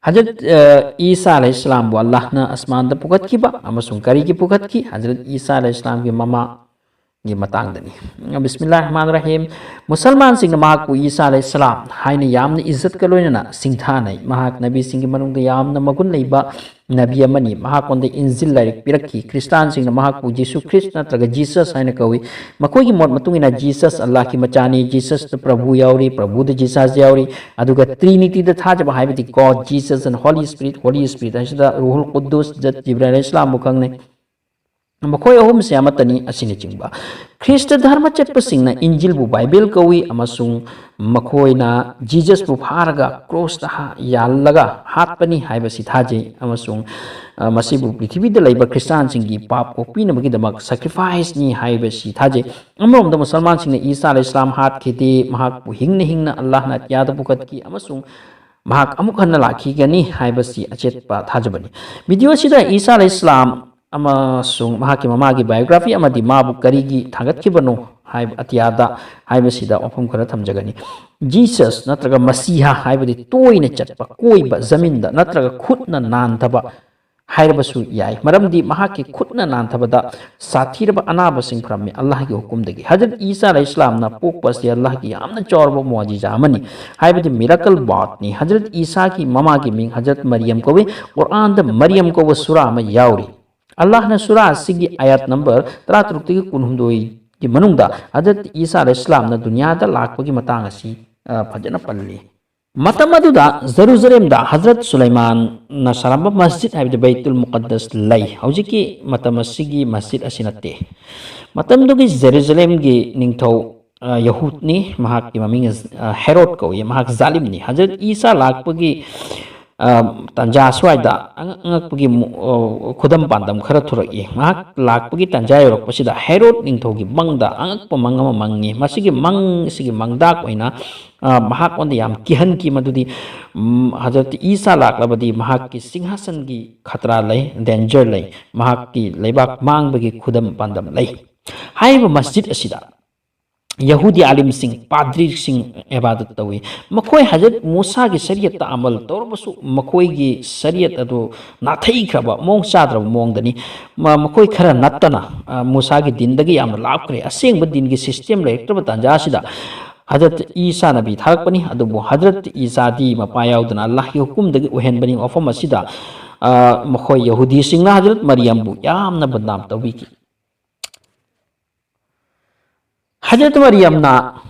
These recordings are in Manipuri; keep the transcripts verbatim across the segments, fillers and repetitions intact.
ꯍꯖꯔꯠ, ꯑ, ꯏꯁꯥ ꯑꯂꯩꯍꯤꯁꯁꯂꯥꯝꯕꯨ ꯑꯜꯂꯥꯍꯅ ꯑꯁꯃꯥꯟꯗ ꯄꯨꯈꯠꯈꯤꯕ ꯑꯃꯁꯨꯡ ꯀꯔꯤꯒꯤ ꯄꯨꯈꯠꯈꯤ? ꯍꯖꯔꯠ ꯏꯁꯥ ꯑꯂꯩꯍꯤꯁꯁꯂꯥꯝꯒꯤ ꯃꯃꯥꯒꯤ ꯃꯇꯥꯡꯗꯅꯤ꯫ ꯕꯤꯁꯃꯤꯜꯂꯥꯍꯤꯔꯔꯍꯃꯥꯅꯤꯔꯔꯍꯤꯝ꯫ ꯃꯨꯁꯜꯃꯥꯟꯁꯤꯡꯅ ꯃꯍꯥꯛꯄꯨ ꯏꯁꯥ ꯑꯂꯩꯍꯤꯁꯁꯂꯥꯝ ꯍꯥꯏꯅ ꯌꯥꯝꯅ ꯏꯖꯠꯀ ꯂꯣꯏꯅꯅ ꯁꯤꯡꯊꯥꯅꯩ꯫ ꯃꯍꯥꯛ ꯅꯕꯤꯁꯤꯡꯒꯤ ꯃꯅꯨꯡꯗ ꯌꯥꯝꯅ ꯃꯒꯨꯟ ꯂꯩꯕ ꯅꯕꯤ ꯑꯃꯅꯤ꯫ ꯃꯍꯥꯛꯉꯣꯟꯗ ꯏꯟꯖꯤꯜ ꯂꯥꯏꯔꯤꯛ ꯄꯤꯔꯛꯈꯤ꯫ ꯈ꯭ꯔꯤꯁꯇꯥꯟꯁꯤꯡꯅ ꯃꯍꯥꯛꯄꯨ ꯖꯤꯁꯨ ꯈ꯭ꯔꯤꯁ ꯅꯠꯇ꯭ꯔꯒ ꯖꯤꯁꯁ ꯍꯥꯏꯅ ꯀꯧꯏ꯫ ꯃꯈꯣꯏꯒꯤ ꯃꯣꯠ ꯃꯇꯨꯡ ꯏꯟꯅ ꯖꯤꯁꯁ ꯑꯜꯂꯥꯍꯀꯤ ꯃꯆꯥꯅꯤ, ꯖꯤꯁꯁꯇ ꯄ꯭ꯔꯚꯨ ꯌꯥꯎꯔꯤ, ꯄ꯭ꯔꯚꯨꯗ ꯖꯤꯁꯁ ꯌꯥꯎꯔꯤ꯫ ꯑꯗꯨꯒ ꯇ꯭ꯔꯤꯅꯤꯇꯤꯗ ꯊꯥꯖꯕ ꯍꯥꯏꯕꯗꯤ God, Jesus and Holy Spirit, Holy Spirit ꯍꯥꯏꯁꯤꯗ ꯔꯨꯍꯨꯜ ꯀꯨꯗꯨꯁ, ꯖꯠ ꯖꯤꯕ꯭ꯔꯥꯏꯜ ꯏꯁꯂꯥꯝꯕꯨ ꯈꯪꯅꯩ꯫ ꯃꯈꯣꯏ ꯑꯍꯨꯝꯁꯦ ꯑꯃꯠꯇꯅꯤ ꯑꯁꯤꯅꯆꯤꯡꯕ꯫ ꯈ꯭ꯔꯤꯁꯇ ꯙꯔꯃ ꯆꯠꯄꯁꯤꯡꯅ ꯏꯟꯖꯤꯜꯕꯨ ꯕꯥꯏꯕꯦꯜ ꯀꯧꯏ ꯑꯃꯁꯨꯡ ꯃꯈꯣꯏꯅ ꯖꯤꯖꯁꯄꯨ ꯐꯥꯔꯒ ꯀ꯭ꯔꯣꯁꯇ ꯍꯥ-, ꯌꯥꯜꯂꯒ ꯍꯥꯠꯄꯅꯤ ꯍꯥꯏꯕꯁꯤ ꯊꯥꯖꯩ, ꯑꯃꯁꯨꯡ, ꯑ, ꯃꯁꯤꯕꯨ ꯄ꯭ꯔꯤꯊꯤꯕꯤꯗ ꯂꯩꯕ ꯈ꯭ꯔꯤꯁꯇꯥꯟꯁꯤꯡꯒꯤ ꯄꯥꯞ ꯀꯣꯛꯄꯤꯅꯕꯒꯤꯗꯃꯛ ꯁꯦꯀ꯭ꯔꯤꯐꯥꯏꯁꯅꯤ ꯍꯥꯏꯕꯁꯤ ꯊꯥꯖꯩ꯫ ꯑꯃꯔꯣꯝꯗ ꯃꯨꯁꯜꯃꯥꯟꯁꯤꯡꯅ ꯏꯁꯥ ꯑꯂꯩꯍꯤꯁꯁꯂꯥꯝ ꯍꯥꯠꯈꯤꯗꯦ, ꯃꯍꯥꯛꯄꯨ ꯍꯤꯡꯅ ꯍꯤꯡꯅ ꯑꯜꯂꯥꯍꯅ ꯑꯇꯤꯌꯥꯗ ꯄꯨꯈꯠꯈꯤ ꯑꯃꯁꯨꯡ ꯃꯍꯥꯛ ꯑꯃꯨꯛ ꯍꯟꯅ ꯂꯥꯛꯈꯤꯒꯅꯤ ꯍꯥꯏꯕꯁꯤ ꯑꯆꯦꯠꯄ ꯊꯥꯖꯕꯅꯤ꯫ ꯚꯤꯗꯤꯑꯣ ꯑꯁꯤꯗ ꯏꯁꯥ ꯑꯂꯩꯍꯤꯁꯁꯂꯥꯝ ꯑꯃꯁꯨꯡ ꯃꯍꯥꯛꯀꯤ ꯃꯃꯥꯒꯤ biography ꯑꯃꯗꯤ ꯃꯥꯕꯨ ꯀꯔꯤꯒꯤ ꯊꯥꯡꯒꯠꯈꯤꯕꯅꯣ ꯍꯥꯏꯕ ꯑꯇꯤꯌꯥꯗ ꯍꯥꯏꯕꯁꯤꯗ ꯋꯥꯐꯝ ꯈꯔ ꯊꯝꯖꯒꯅꯤ꯫ ꯖꯤꯁꯁ ꯅꯠꯇ꯭ꯔꯒ ꯃꯁꯤꯍꯥ ꯍꯥꯏꯕꯗꯤ ꯇꯣꯏꯅ ꯆꯠꯄ, ꯀꯣꯏꯕ, ꯖꯃꯤꯟꯗ ꯅꯠꯇ꯭ꯔꯒ ꯈꯨꯠꯅ ꯅꯥꯟꯊꯕ ꯍꯥꯏꯔꯕꯁꯨ ꯌꯥꯏ, ꯃꯔꯝꯗꯤ ꯃꯍꯥꯛꯀꯤ ꯈꯨꯠꯅ ꯅꯥꯟꯊꯕꯗ ꯁꯥꯊꯤꯔꯕ ꯑꯅꯥꯕꯁꯤꯡ ꯐꯔꯝꯃꯤ ꯑꯜꯂꯥꯍꯒꯤ ꯍꯨꯀꯨꯝꯗꯒꯤ꯫ ꯍꯖꯔꯠ ꯏꯁꯥ ꯑꯂꯩꯍꯤꯁꯁꯂꯥꯝꯅ ꯄꯣꯛꯄ ꯑꯁꯤ ꯑꯜꯂꯥꯍꯒꯤ ꯌꯥꯝꯅ ꯆꯥꯎꯔꯕ ꯃꯨꯑꯖꯤꯖꯥ ꯑꯃꯅꯤ, ꯍꯥꯏꯕꯗꯤ miracle birthꯅꯤ꯫ ꯍꯖꯔꯠ ꯏꯁꯥꯒꯤ ꯃꯃꯥꯒꯤ ꯃꯤꯡ ꯍꯖꯔꯠ ꯃꯔꯤꯌꯝ ꯀꯧꯏ꯫ ꯀꯨꯔꯑꯥꯟꯗ ꯃꯔꯤꯌꯝ ꯀꯧꯕ ꯁꯨꯔꯥ ꯑꯃ ꯌꯥꯎꯔꯤ꯫ ꯑꯜꯂꯥꯍꯅ ꯁꯨꯔꯥ ꯑꯁꯤꯒꯤ ꯑꯥꯌꯥꯠ ꯅꯝꯕꯔ ꯇꯔꯥꯇꯔꯨꯛꯇꯒꯤ ꯀꯨꯟꯍꯨꯝꯗꯣꯏꯒꯤ ꯃꯅꯨꯡꯗ ꯍꯖꯔꯠ ꯏꯁꯥ ꯑꯂꯩꯍꯤꯁꯁꯂꯥꯝꯅ ꯗꯨꯅꯤꯌꯥꯗ ꯂꯥꯛꯄꯒꯤ ꯃꯇꯥꯡ ꯑꯁꯤ, ꯑ, ꯐꯖꯅ ꯄꯜꯂꯤ꯫ ꯃꯇꯝ ꯑꯗꯨꯗ ꯖꯦꯔꯨꯖꯂꯦꯝꯗ ꯍꯖꯔꯠ ꯁꯨꯂꯩꯃꯥꯟꯅ ꯁꯥꯔꯝꯕ ꯃꯁꯖꯤꯗ ꯍꯥꯏꯕꯗꯤ ꯕꯩꯇꯨꯜ ꯃꯨꯀꯗꯁ ꯂꯩ꯫ ꯍꯧꯖꯤꯛꯀꯤ ꯃꯇꯝ ꯑꯁꯤꯒꯤ ꯃꯁꯖꯤꯗ ꯑꯁꯤ ꯅꯠꯇꯦ꯫ ꯃꯇꯝꯗꯨꯒꯤ ꯖꯦꯔꯨꯖꯂꯦꯝꯒꯤ ꯅꯤꯡꯊꯧ, ꯑ, ꯌꯍꯨꯗꯅꯤ, ꯃꯍꯥꯛꯀꯤ ꯃꯃꯤꯡ, ꯑ, ꯍꯦꯔꯣꯗ ꯀꯧꯏ, ꯃꯍꯥꯛ ꯖꯥꯂꯤꯝꯅꯤ꯫ ꯍꯖꯔꯠ ꯏꯁꯥ ꯂꯥꯛꯄꯒꯤ, ꯑ, ꯇꯥꯟꯖꯥ ꯑꯁ꯭ꯋꯥꯏꯗ ꯑꯉꯛ ꯑꯉꯛꯄꯒꯤ ꯃꯨ-, ꯑ, ꯈꯨꯗꯝ ꯄꯥꯟꯗꯝ ꯈꯔ ꯊꯣꯔꯛꯏ꯫ ꯃꯍꯥꯛ ꯂꯥꯛꯄꯒꯤ ꯇꯥꯟꯖꯥ ꯌꯧꯔꯛꯄꯁꯤꯗ ꯍꯦꯔꯣꯗ ꯅꯤꯡꯊꯧꯒꯤ ꯃꯪꯗ ꯑꯉꯛꯄ ꯃꯪ ꯑꯃ ꯃꯪꯉꯤ꯫ ꯃꯁꯤꯒꯤ ꯃꯪ ꯑꯁꯤꯒꯤ ꯃꯪꯗꯥꯛ ꯑꯣꯏꯅ ꯑ, ꯃꯍꯥꯛꯉꯣꯟꯗ ꯌꯥꯝ ꯀꯤꯍꯟꯈꯤ, ꯃꯗꯨꯗꯤ, ꯎꯝ, ꯍꯖꯔꯠ ꯏꯁꯥ ꯂꯥꯛꯂꯕꯗꯤ ꯃꯍꯥꯛꯀꯤ ꯁꯤꯡꯍꯥꯁꯟꯒꯤ ꯈꯇ꯭ꯔꯥ ꯂꯩ, danger ꯂꯩ, ꯃꯍꯥꯛꯀꯤ ꯂꯩꯕꯥꯛ ꯃꯥꯡꯕꯒꯤ ꯈꯨꯗꯝ ꯄꯥꯟꯗꯝ ꯂꯩ꯫ ꯍꯥꯏꯔꯤꯕ ꯃꯁꯖꯤꯗ ꯑꯁꯤꯗ ꯌꯍꯨꯗꯤ ꯑꯥꯂꯤꯝꯁꯤꯡ, ꯄꯥꯗ꯭ꯔꯤꯁꯤꯡ ꯏꯕꯥꯗꯠ ꯇꯧꯏ꯫ ꯃꯈꯣꯏ ꯍꯖꯔꯠ ꯃꯨꯁꯥꯒꯤ ꯁꯔꯤꯌꯠꯇ ꯑꯃꯜ ꯇꯧꯔꯕꯁꯨ ꯃꯈꯣꯏꯒꯤ ꯁꯔꯤꯌꯠ ꯑꯗꯨ ꯅꯥꯊꯩꯈ꯭ꯔꯕ, ꯃꯑꯣꯡ ꯆꯥꯗ꯭ꯔꯕ ꯃꯑꯣꯡꯗꯅꯤ꯫ ꯃ-, ꯃꯈꯣꯏ ꯈꯔ ꯅꯠꯇꯅ, ꯑ, ꯃꯨꯁꯥꯒꯤ ꯗꯤꯟꯗꯒꯤ ꯌꯥꯝꯅ ꯂꯥꯞꯈ꯭ꯔꯦ꯫ ꯑꯁꯦꯡꯕ ꯗꯤꯟꯒꯤ ꯁꯤꯁꯇꯦꯝ ꯂꯩꯔꯛꯇ꯭ꯔꯕ ꯇꯥꯟꯖꯥ ꯑꯁꯤꯗ ꯍꯖꯔꯠ ꯏꯁꯥ ꯅꯕꯤ ꯊꯥꯔꯛꯄꯅꯤ, ꯑꯗꯨꯕꯨ ꯍꯖꯔꯠ ꯏꯁꯥꯗꯤ ꯃꯄꯥ ꯌꯥꯎꯗꯅ ꯑꯜꯂꯥꯍꯒꯤ ꯍꯨꯀꯨꯝꯗꯒꯤ ꯑꯣꯏꯍꯟꯕꯅꯤ꯫ ꯋꯥꯐꯝ ꯑꯁꯤꯗ, ꯑ, ꯃꯈꯣꯏ ꯌꯍꯨꯗꯤꯁꯤꯡꯅ ꯍꯖꯔꯠ ꯃꯔꯤꯌꯝꯕꯨ ꯌꯥꯝꯅ ꯕꯗꯅꯥꯝ ꯇꯧꯕꯤꯈꯤ꯫ ꯍꯖꯔꯠ ꯃꯔꯤꯌꯝꯅ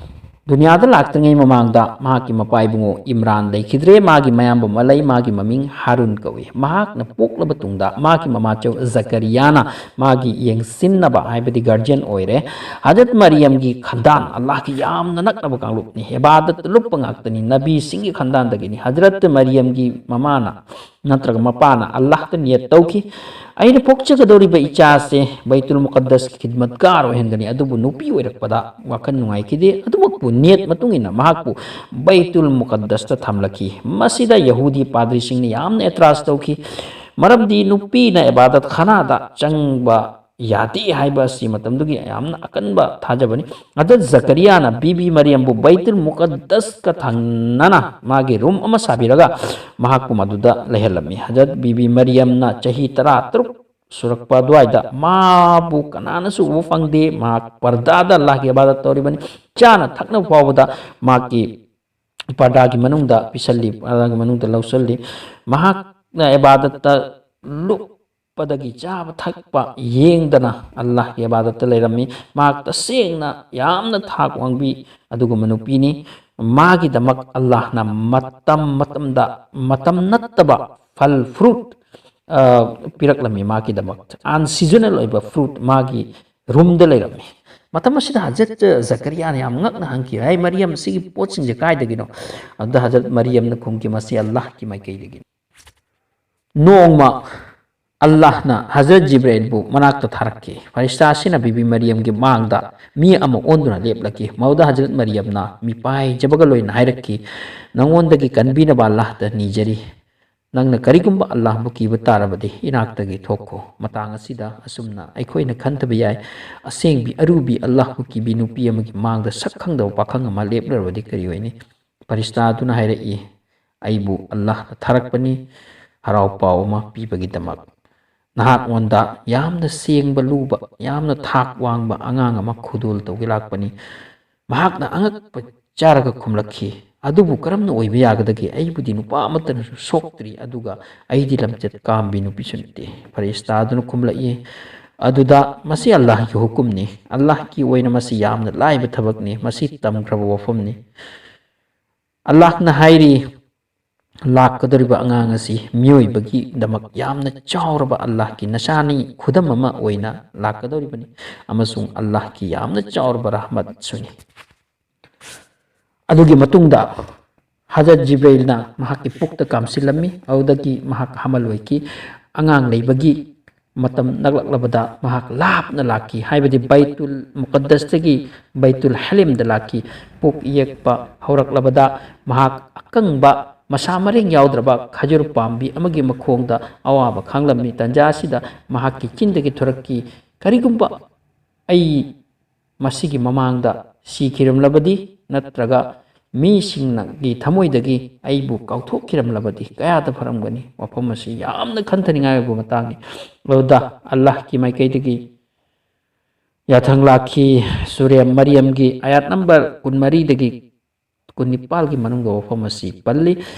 ꯗꯨꯅꯤꯌꯥꯗ ꯂꯥꯛꯇ꯭ꯔꯤꯉꯩ ꯃꯃꯥꯡꯗ ꯃꯍꯥꯛꯀꯤ ꯃꯄꯥ ꯏꯕꯨꯡꯉꯣ ꯏꯝꯔꯥꯟ ꯂꯩꯈꯤꯗ꯭ꯔꯦ꯫ ꯃꯥꯒꯤ ꯃꯌꯥꯝꯕ ꯑꯃ ꯂꯩ, ꯃꯥꯒꯤ ꯃꯃꯤꯡ ꯍꯥꯔꯨꯟ ꯀꯧꯏ꯫ ꯃꯍꯥꯛꯅ ꯄꯣꯛꯂꯕ ꯇꯨꯡꯗ ꯃꯍꯥꯛꯀꯤ ꯃꯃꯥꯆꯧ ꯖꯀꯔꯤꯌꯥꯅ ꯃꯥꯒꯤ ꯌꯦꯡꯁꯤꯟꯅꯕ, ꯍꯥꯏꯕꯗꯤ ꯒꯥꯔꯖꯤꯌꯟ ꯑꯣꯏꯔꯦ꯫ ꯍꯖꯔꯠ ꯃꯔꯤꯌꯝꯒꯤ ꯈꯟꯗꯥꯟ ꯑꯜꯂꯥꯍꯒꯤ ꯌꯥꯝꯅ ꯅꯛꯅꯕ ꯀꯥꯡꯂꯨꯞꯅꯤ, ꯏꯕꯥꯗꯠꯇ ꯂꯨꯞꯄ ꯉꯥꯛꯇꯅꯤ꯫ ꯅꯕꯤꯁꯤꯡꯒꯤ ꯈꯟꯗꯥꯟꯗꯒꯤꯅꯤ꯫ ꯍꯖꯔꯠ ꯃꯔꯤꯌꯝꯒꯤ ꯃꯃꯥꯅ ꯅꯠꯇ꯭ꯔꯒ ꯃꯄꯥꯅ ꯑꯜꯂꯥꯍꯇ ꯅꯤꯌꯠ ꯇꯧꯈꯤ, "ꯑꯩꯅ ꯄꯣꯛꯆꯒꯗꯧꯔꯤꯕ ꯏꯆꯥꯁꯦ ꯕꯩꯇꯨꯜ ꯃꯨꯀꯗꯁꯀꯤ ꯈꯤꯗꯃꯠꯀꯥꯔ ꯑꯣꯏꯍꯟꯒꯅꯤ", ꯑꯗꯨꯕꯨ ꯅꯨꯄꯤ ꯑꯣꯏꯔꯛꯄꯗ ꯋꯥꯈꯜ ꯅꯨꯡꯉꯥꯏꯈꯤꯗꯦ꯫ ꯑꯗꯨꯃꯛꯄꯨ ꯅꯤꯌꯠ ꯃꯇꯨꯡ ꯏꯟꯅ ꯃꯍꯥꯛꯄꯨ ꯕꯩꯇꯨꯜ ꯃꯨꯀꯗꯁꯇ ꯊꯝꯂꯛꯈꯤ꯫ ꯃꯁꯤꯗ ꯌꯍꯨꯗꯤ ꯄꯥꯗ꯭ꯔꯤꯁꯤꯡꯅ ꯌꯥꯝꯅ ꯑꯦꯇ꯭ꯔꯥꯁ ꯇꯧꯈꯤ, ꯃꯔꯝꯗꯤ ꯅꯨꯄꯤꯅ ꯏꯕꯥꯗꯠ ꯈꯥꯅꯥꯗ ꯆꯪꯕ ꯌꯥꯗꯦ ꯍꯥꯏꯕ ꯑꯁꯤ ꯃꯇꯝꯗꯨꯒꯤ ꯌꯥꯝꯅ ꯑꯀꯟꯕ ꯊꯥꯖꯕꯅꯤ꯫ ꯍꯖꯔꯠ ꯖꯀꯔꯤꯌꯥꯅ ꯕꯤꯕꯤ ꯃꯔꯤꯌꯝꯕꯨ ꯕꯩꯇꯨꯜ ꯃꯨꯀꯗꯁꯀ ꯊꯪꯅꯅ ꯃꯥꯒꯤ ꯔꯨꯝ ꯑꯃ ꯁꯥꯕꯤꯔꯒ ꯃꯍꯥꯛꯄꯨ ꯃꯗꯨꯗ ꯂꯩꯍꯜꯂꯝꯃꯤ꯫ ꯍꯖꯔꯠ ꯕꯤꯕꯤ ꯃꯔꯤꯌꯝꯅ ꯆꯍꯤ ꯇꯔꯥ ꯇꯔꯨꯛ ꯁꯨꯔꯛꯄ ꯑꯗꯨꯋꯥꯏꯗ ꯃꯥꯕꯨ ꯀꯅꯥꯅꯁꯨ ꯎꯕ ꯐꯪꯗꯦ꯫ ꯃꯍꯥꯛ ꯄꯔꯗꯥꯗ ꯑꯜꯂꯥꯍꯒꯤ ꯏꯕꯥꯗꯠ ꯇꯧꯔꯤꯕꯅꯤ꯫ ꯆꯥꯅ ꯊꯛꯅꯕ ꯐꯥꯎꯕꯗ ꯃꯍꯥꯛꯀꯤ ꯄꯔꯗꯥꯒꯤ ꯃꯅꯨꯡꯗ ꯄꯤꯁꯜꯂꯤ, ꯄꯔꯗꯥꯒꯤ ꯃꯅꯨꯡꯗ ꯂꯧꯁꯜꯂꯤ꯫ ꯃꯍꯥꯛꯅ ꯏꯕꯥꯗꯠꯇ ꯂꯨꯞꯄꯗꯒꯤ ꯆꯥꯕ ꯊꯛꯄ ꯌꯦꯡꯗꯅ ꯑꯜꯂꯥꯍꯒꯤ ꯏꯕꯥꯗꯠꯇ ꯂꯩꯔꯝꯃꯤ꯫ ꯃꯍꯥꯛ ꯇꯁꯦꯡꯅ ꯌꯥꯝꯅ ꯊꯥꯛ ꯋꯥꯡꯕꯤ ꯑꯗꯨꯒꯨꯝꯕ ꯅꯨꯄꯤꯅꯤ꯫ ꯃꯥꯒꯤꯗꯃꯛ ꯑꯜꯂꯥꯍꯅ ꯃꯇꯝ ꯃꯇꯝꯗ, ꯃꯇꯝ ꯅꯠꯇꯕ ꯐꯜ, ꯐ꯭ꯔꯨꯠ, ꯑ, ꯄꯤꯔꯛꯂꯝꯃꯤ꯫ ꯃꯥꯒꯤꯗꯃꯛ ꯑꯟꯁꯤꯖꯅꯦꯜ ꯑꯣꯏꯕ ꯐ꯭ꯔꯨꯠ ꯃꯥꯒꯤ ꯔꯨꯝꯗ ꯂꯩꯔꯝꯃꯤ꯫ ꯃꯇꯝ ꯑꯁꯤꯗ ꯍꯖꯔꯠ ꯖꯀꯔꯤꯌꯥꯅ ꯌꯥꯝ ꯉꯛꯅ ꯍꯪꯈꯤ, "ꯍꯩ ꯃꯔꯤꯌꯝ, ꯁꯤꯒꯤ ꯄꯣꯠꯁꯤꯡꯁꯦ ꯀꯥꯏꯗꯒꯤꯅꯣ?" ꯑꯗꯨꯗ ꯍꯖꯔꯠ ꯃꯔꯤꯌꯝꯅ ꯈꯨꯝꯈꯤ, "ꯃꯁꯤ ꯑꯜꯂꯥꯍꯀꯤ ꯃꯥꯏꯀꯩꯗꯒꯤꯅꯤ"꯫ ꯅꯣꯡꯃ ꯑꯜꯂꯥꯍꯅ ꯍꯖꯔꯠ ꯖꯤꯕ꯭ꯔꯥꯏꯜꯕꯨ ꯃꯅꯥꯛꯇ ꯊꯥꯔꯛꯈꯤ꯫ ꯐꯔꯤꯁꯇꯥ ꯑꯁꯤꯅ ꯕꯤꯕꯤ ꯃꯔꯤꯌꯝꯒꯤ ꯃꯥꯡꯗ ꯃꯤ ꯑꯃ ꯑꯣꯟꯗꯨꯅ ꯂꯦꯞꯂꯛꯈꯤ꯫ ꯃꯗꯨꯗ ꯍꯖꯔꯠ ꯃꯔꯤꯌꯝꯅ ꯃꯤꯄꯥꯏꯖꯕꯒ ꯂꯣꯏꯅꯅ ꯍꯥꯏꯔꯛꯈꯤ, "ꯅꯉꯣꯟꯗꯒꯤ ꯀꯟꯕꯤꯅꯕ ꯑꯜꯂꯥꯍꯇ ꯅꯤꯖꯔꯤ꯫ ꯅꯪꯅ ꯀꯔꯤꯒꯨꯝꯕ ꯑꯜꯂꯥꯍꯕꯨ ꯀꯤꯕ ꯇꯥꯔꯕꯗꯤ ꯏꯅꯥꯛꯇꯒꯤ ꯊꯣꯛꯈꯣ꯫ ꯃꯇꯥꯡ ꯑꯁꯤꯗ ꯑꯁꯨꯝꯅ ꯑꯩꯈꯣꯏꯅ ꯈꯟꯊꯕ ꯌꯥꯏ, ꯑꯁꯦꯡꯕꯤ ꯑꯔꯨꯕꯤ ꯑꯜꯂꯥꯍꯕꯨ ꯀꯤꯕꯤ ꯅꯨꯄꯤ ꯑꯃꯒꯤ ꯃꯥꯡꯗ ꯁꯛ ꯈꯪꯗꯕ ꯄꯥꯈꯪ ꯑꯃ ꯂꯦꯞꯂꯔꯕꯗꯤ ꯀꯔꯤ ꯑꯣꯏꯅꯤ? ꯐꯔꯤꯁꯇꯥ ꯑꯗꯨꯅ ꯍꯥꯏꯔꯛꯏ, "ꯑꯩꯕꯨ ꯑꯜꯂꯥꯍꯅ ꯊꯥꯔꯛꯄꯅꯤ ꯍꯔꯥꯎ ꯄꯥꯎ ꯑꯃ ꯄꯤꯕꯒꯤꯗꯃꯛ꯫ ꯅꯍꯥꯛꯉꯣꯟꯗ ꯌꯥꯝꯅ ꯁꯦꯡꯕ ꯂꯨꯕ, ꯌꯥꯝꯅ ꯊꯥꯛ ꯋꯥꯡꯕ ꯑꯉꯥꯡ ꯑꯃ ꯈꯨꯗꯣꯜ ꯇꯧꯒꯦ ꯂꯥꯛꯄꯅꯤ꯫" ꯃꯍꯥꯛꯅ ꯑꯉꯛꯄ ꯆꯥꯔꯒ ꯈꯨꯝꯂꯛꯈꯤ, "ꯑꯗꯨꯕꯨ ꯀꯔꯝꯅ ꯑꯣꯏꯕ ꯌꯥꯒꯗꯒꯦ? ꯑꯩꯕꯨꯗꯤ ꯅꯨꯄꯥ ꯑꯃꯠꯇꯅꯁꯨ ꯁꯣꯛꯇ꯭ꯔꯤ, ꯑꯗꯨꯒ ꯑꯩꯗꯤ ꯂꯝꯆꯠ ꯀꯥꯝꯕꯤ ꯅꯨꯄꯤꯁꯨ ꯅꯠꯇꯦ꯫" ꯐꯔꯤꯁꯇꯥ ꯑꯗꯨꯅ ꯈꯨꯝꯂꯛꯏ, "ꯑꯗꯨꯗ ꯃꯁꯤ ꯑꯜꯂꯥꯍꯒꯤ ꯍꯨꯀꯨꯝꯅꯤ꯫ ꯑꯜꯂꯥꯍꯒꯤ ꯑꯣꯏꯅ ꯃꯁꯤ ꯌꯥꯝꯅ ꯂꯥꯏꯕ ꯊꯕꯛꯅꯤ꯫ ꯃꯁꯤ ꯇꯝꯈ꯭ꯔꯕ ꯋꯥꯐꯝꯅꯤ꯫ ꯑꯜꯂꯥꯍꯅ ꯍꯥꯏꯔꯤ, ꯂꯥꯛꯀꯗꯧꯔꯤꯕ ꯑꯉꯥꯡ ꯑꯁꯤ ꯃꯤꯑꯣꯏꯕꯒꯤꯗꯃꯛ ꯌꯥꯝꯅ ꯆꯥꯎꯔꯕ ꯑꯜꯂꯥꯍꯀꯤ ꯅꯁꯥꯅꯤ, ꯈꯨꯗꯝ ꯑꯃ ꯑꯣꯏꯅ ꯂꯥꯛꯀꯗꯧꯔꯤꯕꯅꯤ, ꯑꯃꯁꯨꯡ ꯑꯜꯂꯥꯍꯀꯤ ꯌꯥꯝꯅ ꯆꯥꯎꯔꯕ ꯔꯍꯃꯠꯁꯨꯅꯤ꯫" ꯑꯗꯨꯒꯤ ꯃꯇꯨꯡꯗ ꯍꯖꯔꯠ ꯖꯤꯕ꯭ꯔꯩꯜꯅ ꯃꯍꯥꯛꯀꯤ ꯄꯨꯛꯇ ꯀꯥꯝꯁꯤꯜꯂꯝꯃꯤ꯫ ꯑꯗꯨꯗꯒꯤ ꯃꯍꯥꯛ ꯍꯥꯃꯜ ꯑꯣꯏꯈꯤ꯫ ꯑꯉꯥꯡ ꯂꯩꯕꯒꯤ ꯃꯇꯝ ꯅꯛꯂꯛꯂꯕꯗ ꯃꯍꯥꯛ ꯂꯥꯞꯅ ꯂꯥꯛꯈꯤ, ꯍꯥꯏꯕꯗꯤ ꯕꯩꯇꯨꯜ ꯃꯨꯀꯗꯁꯇꯒꯤ ꯕꯩꯇꯨꯜ ꯍꯂꯤꯝꯗ ꯂꯥꯛꯈꯤ꯫ ꯄꯨꯛ ꯌꯦꯛꯄ ꯍꯧꯔꯛꯂꯕꯗ ꯃꯍꯥꯛ ꯑꯀꯪꯕ, ꯃꯁꯥ ꯃꯔꯦꯡ ꯌꯥꯎꯗ꯭ꯔꯕ ꯈꯖꯨꯔ ꯄꯥꯝꯕꯤ ꯑꯃꯒꯤ ꯃꯈꯣꯡꯗ ꯑꯋꯥꯕ ꯈꯥꯡꯂꯝꯃꯤ꯫ ꯇꯟꯖꯥ ꯑꯁꯤꯗ ꯃꯍꯥꯛꯀꯤ ꯆꯤꯟꯗꯒꯤ ꯊꯣꯔꯛꯈꯤ, "ꯀꯔꯤꯒꯨꯝꯕ ꯑꯩ ꯃꯁꯤꯒꯤ ꯃꯃꯥꯡꯗ ꯁꯤꯈꯤꯔꯝꯂꯕꯗꯤ, ꯅꯠꯇ꯭ꯔꯒ ꯃꯤꯁꯤꯡꯒꯤ ꯊꯃꯣꯏꯗꯒꯤ ꯑꯩꯕꯨ ꯀꯥꯎꯊꯣꯛꯈꯤꯔꯝꯂꯕꯗꯤ ꯀꯌꯥꯗ ꯐꯔꯝꯒꯅꯤ?" ꯋꯥꯐꯝ ꯑꯁꯤ ꯌꯥꯝꯅ ꯈꯟꯊꯅꯤꯡꯉꯥꯏ ꯑꯣꯏꯕ ꯃꯇꯥꯡꯅꯤ꯫ ꯑꯗꯨꯗ ꯑꯜꯂꯥꯍꯀꯤ ꯃꯥꯏꯀꯩꯗꯒꯤ ꯌꯥꯊꯪ ꯂꯥꯛꯈꯤ꯫ ꯁꯨꯔꯦ ꯃꯔꯤꯌꯝꯒꯤ ꯑꯌꯥꯠ ꯅꯝꯕꯔ ꯀꯨꯟꯃꯔꯤꯗꯒꯤ ꯀꯨꯟꯅꯤꯄꯥꯜꯒꯤ ꯃꯅꯨꯡꯗ ꯋꯥꯐꯝ ꯑꯁꯤ ꯄꯜꯂꯤ꯫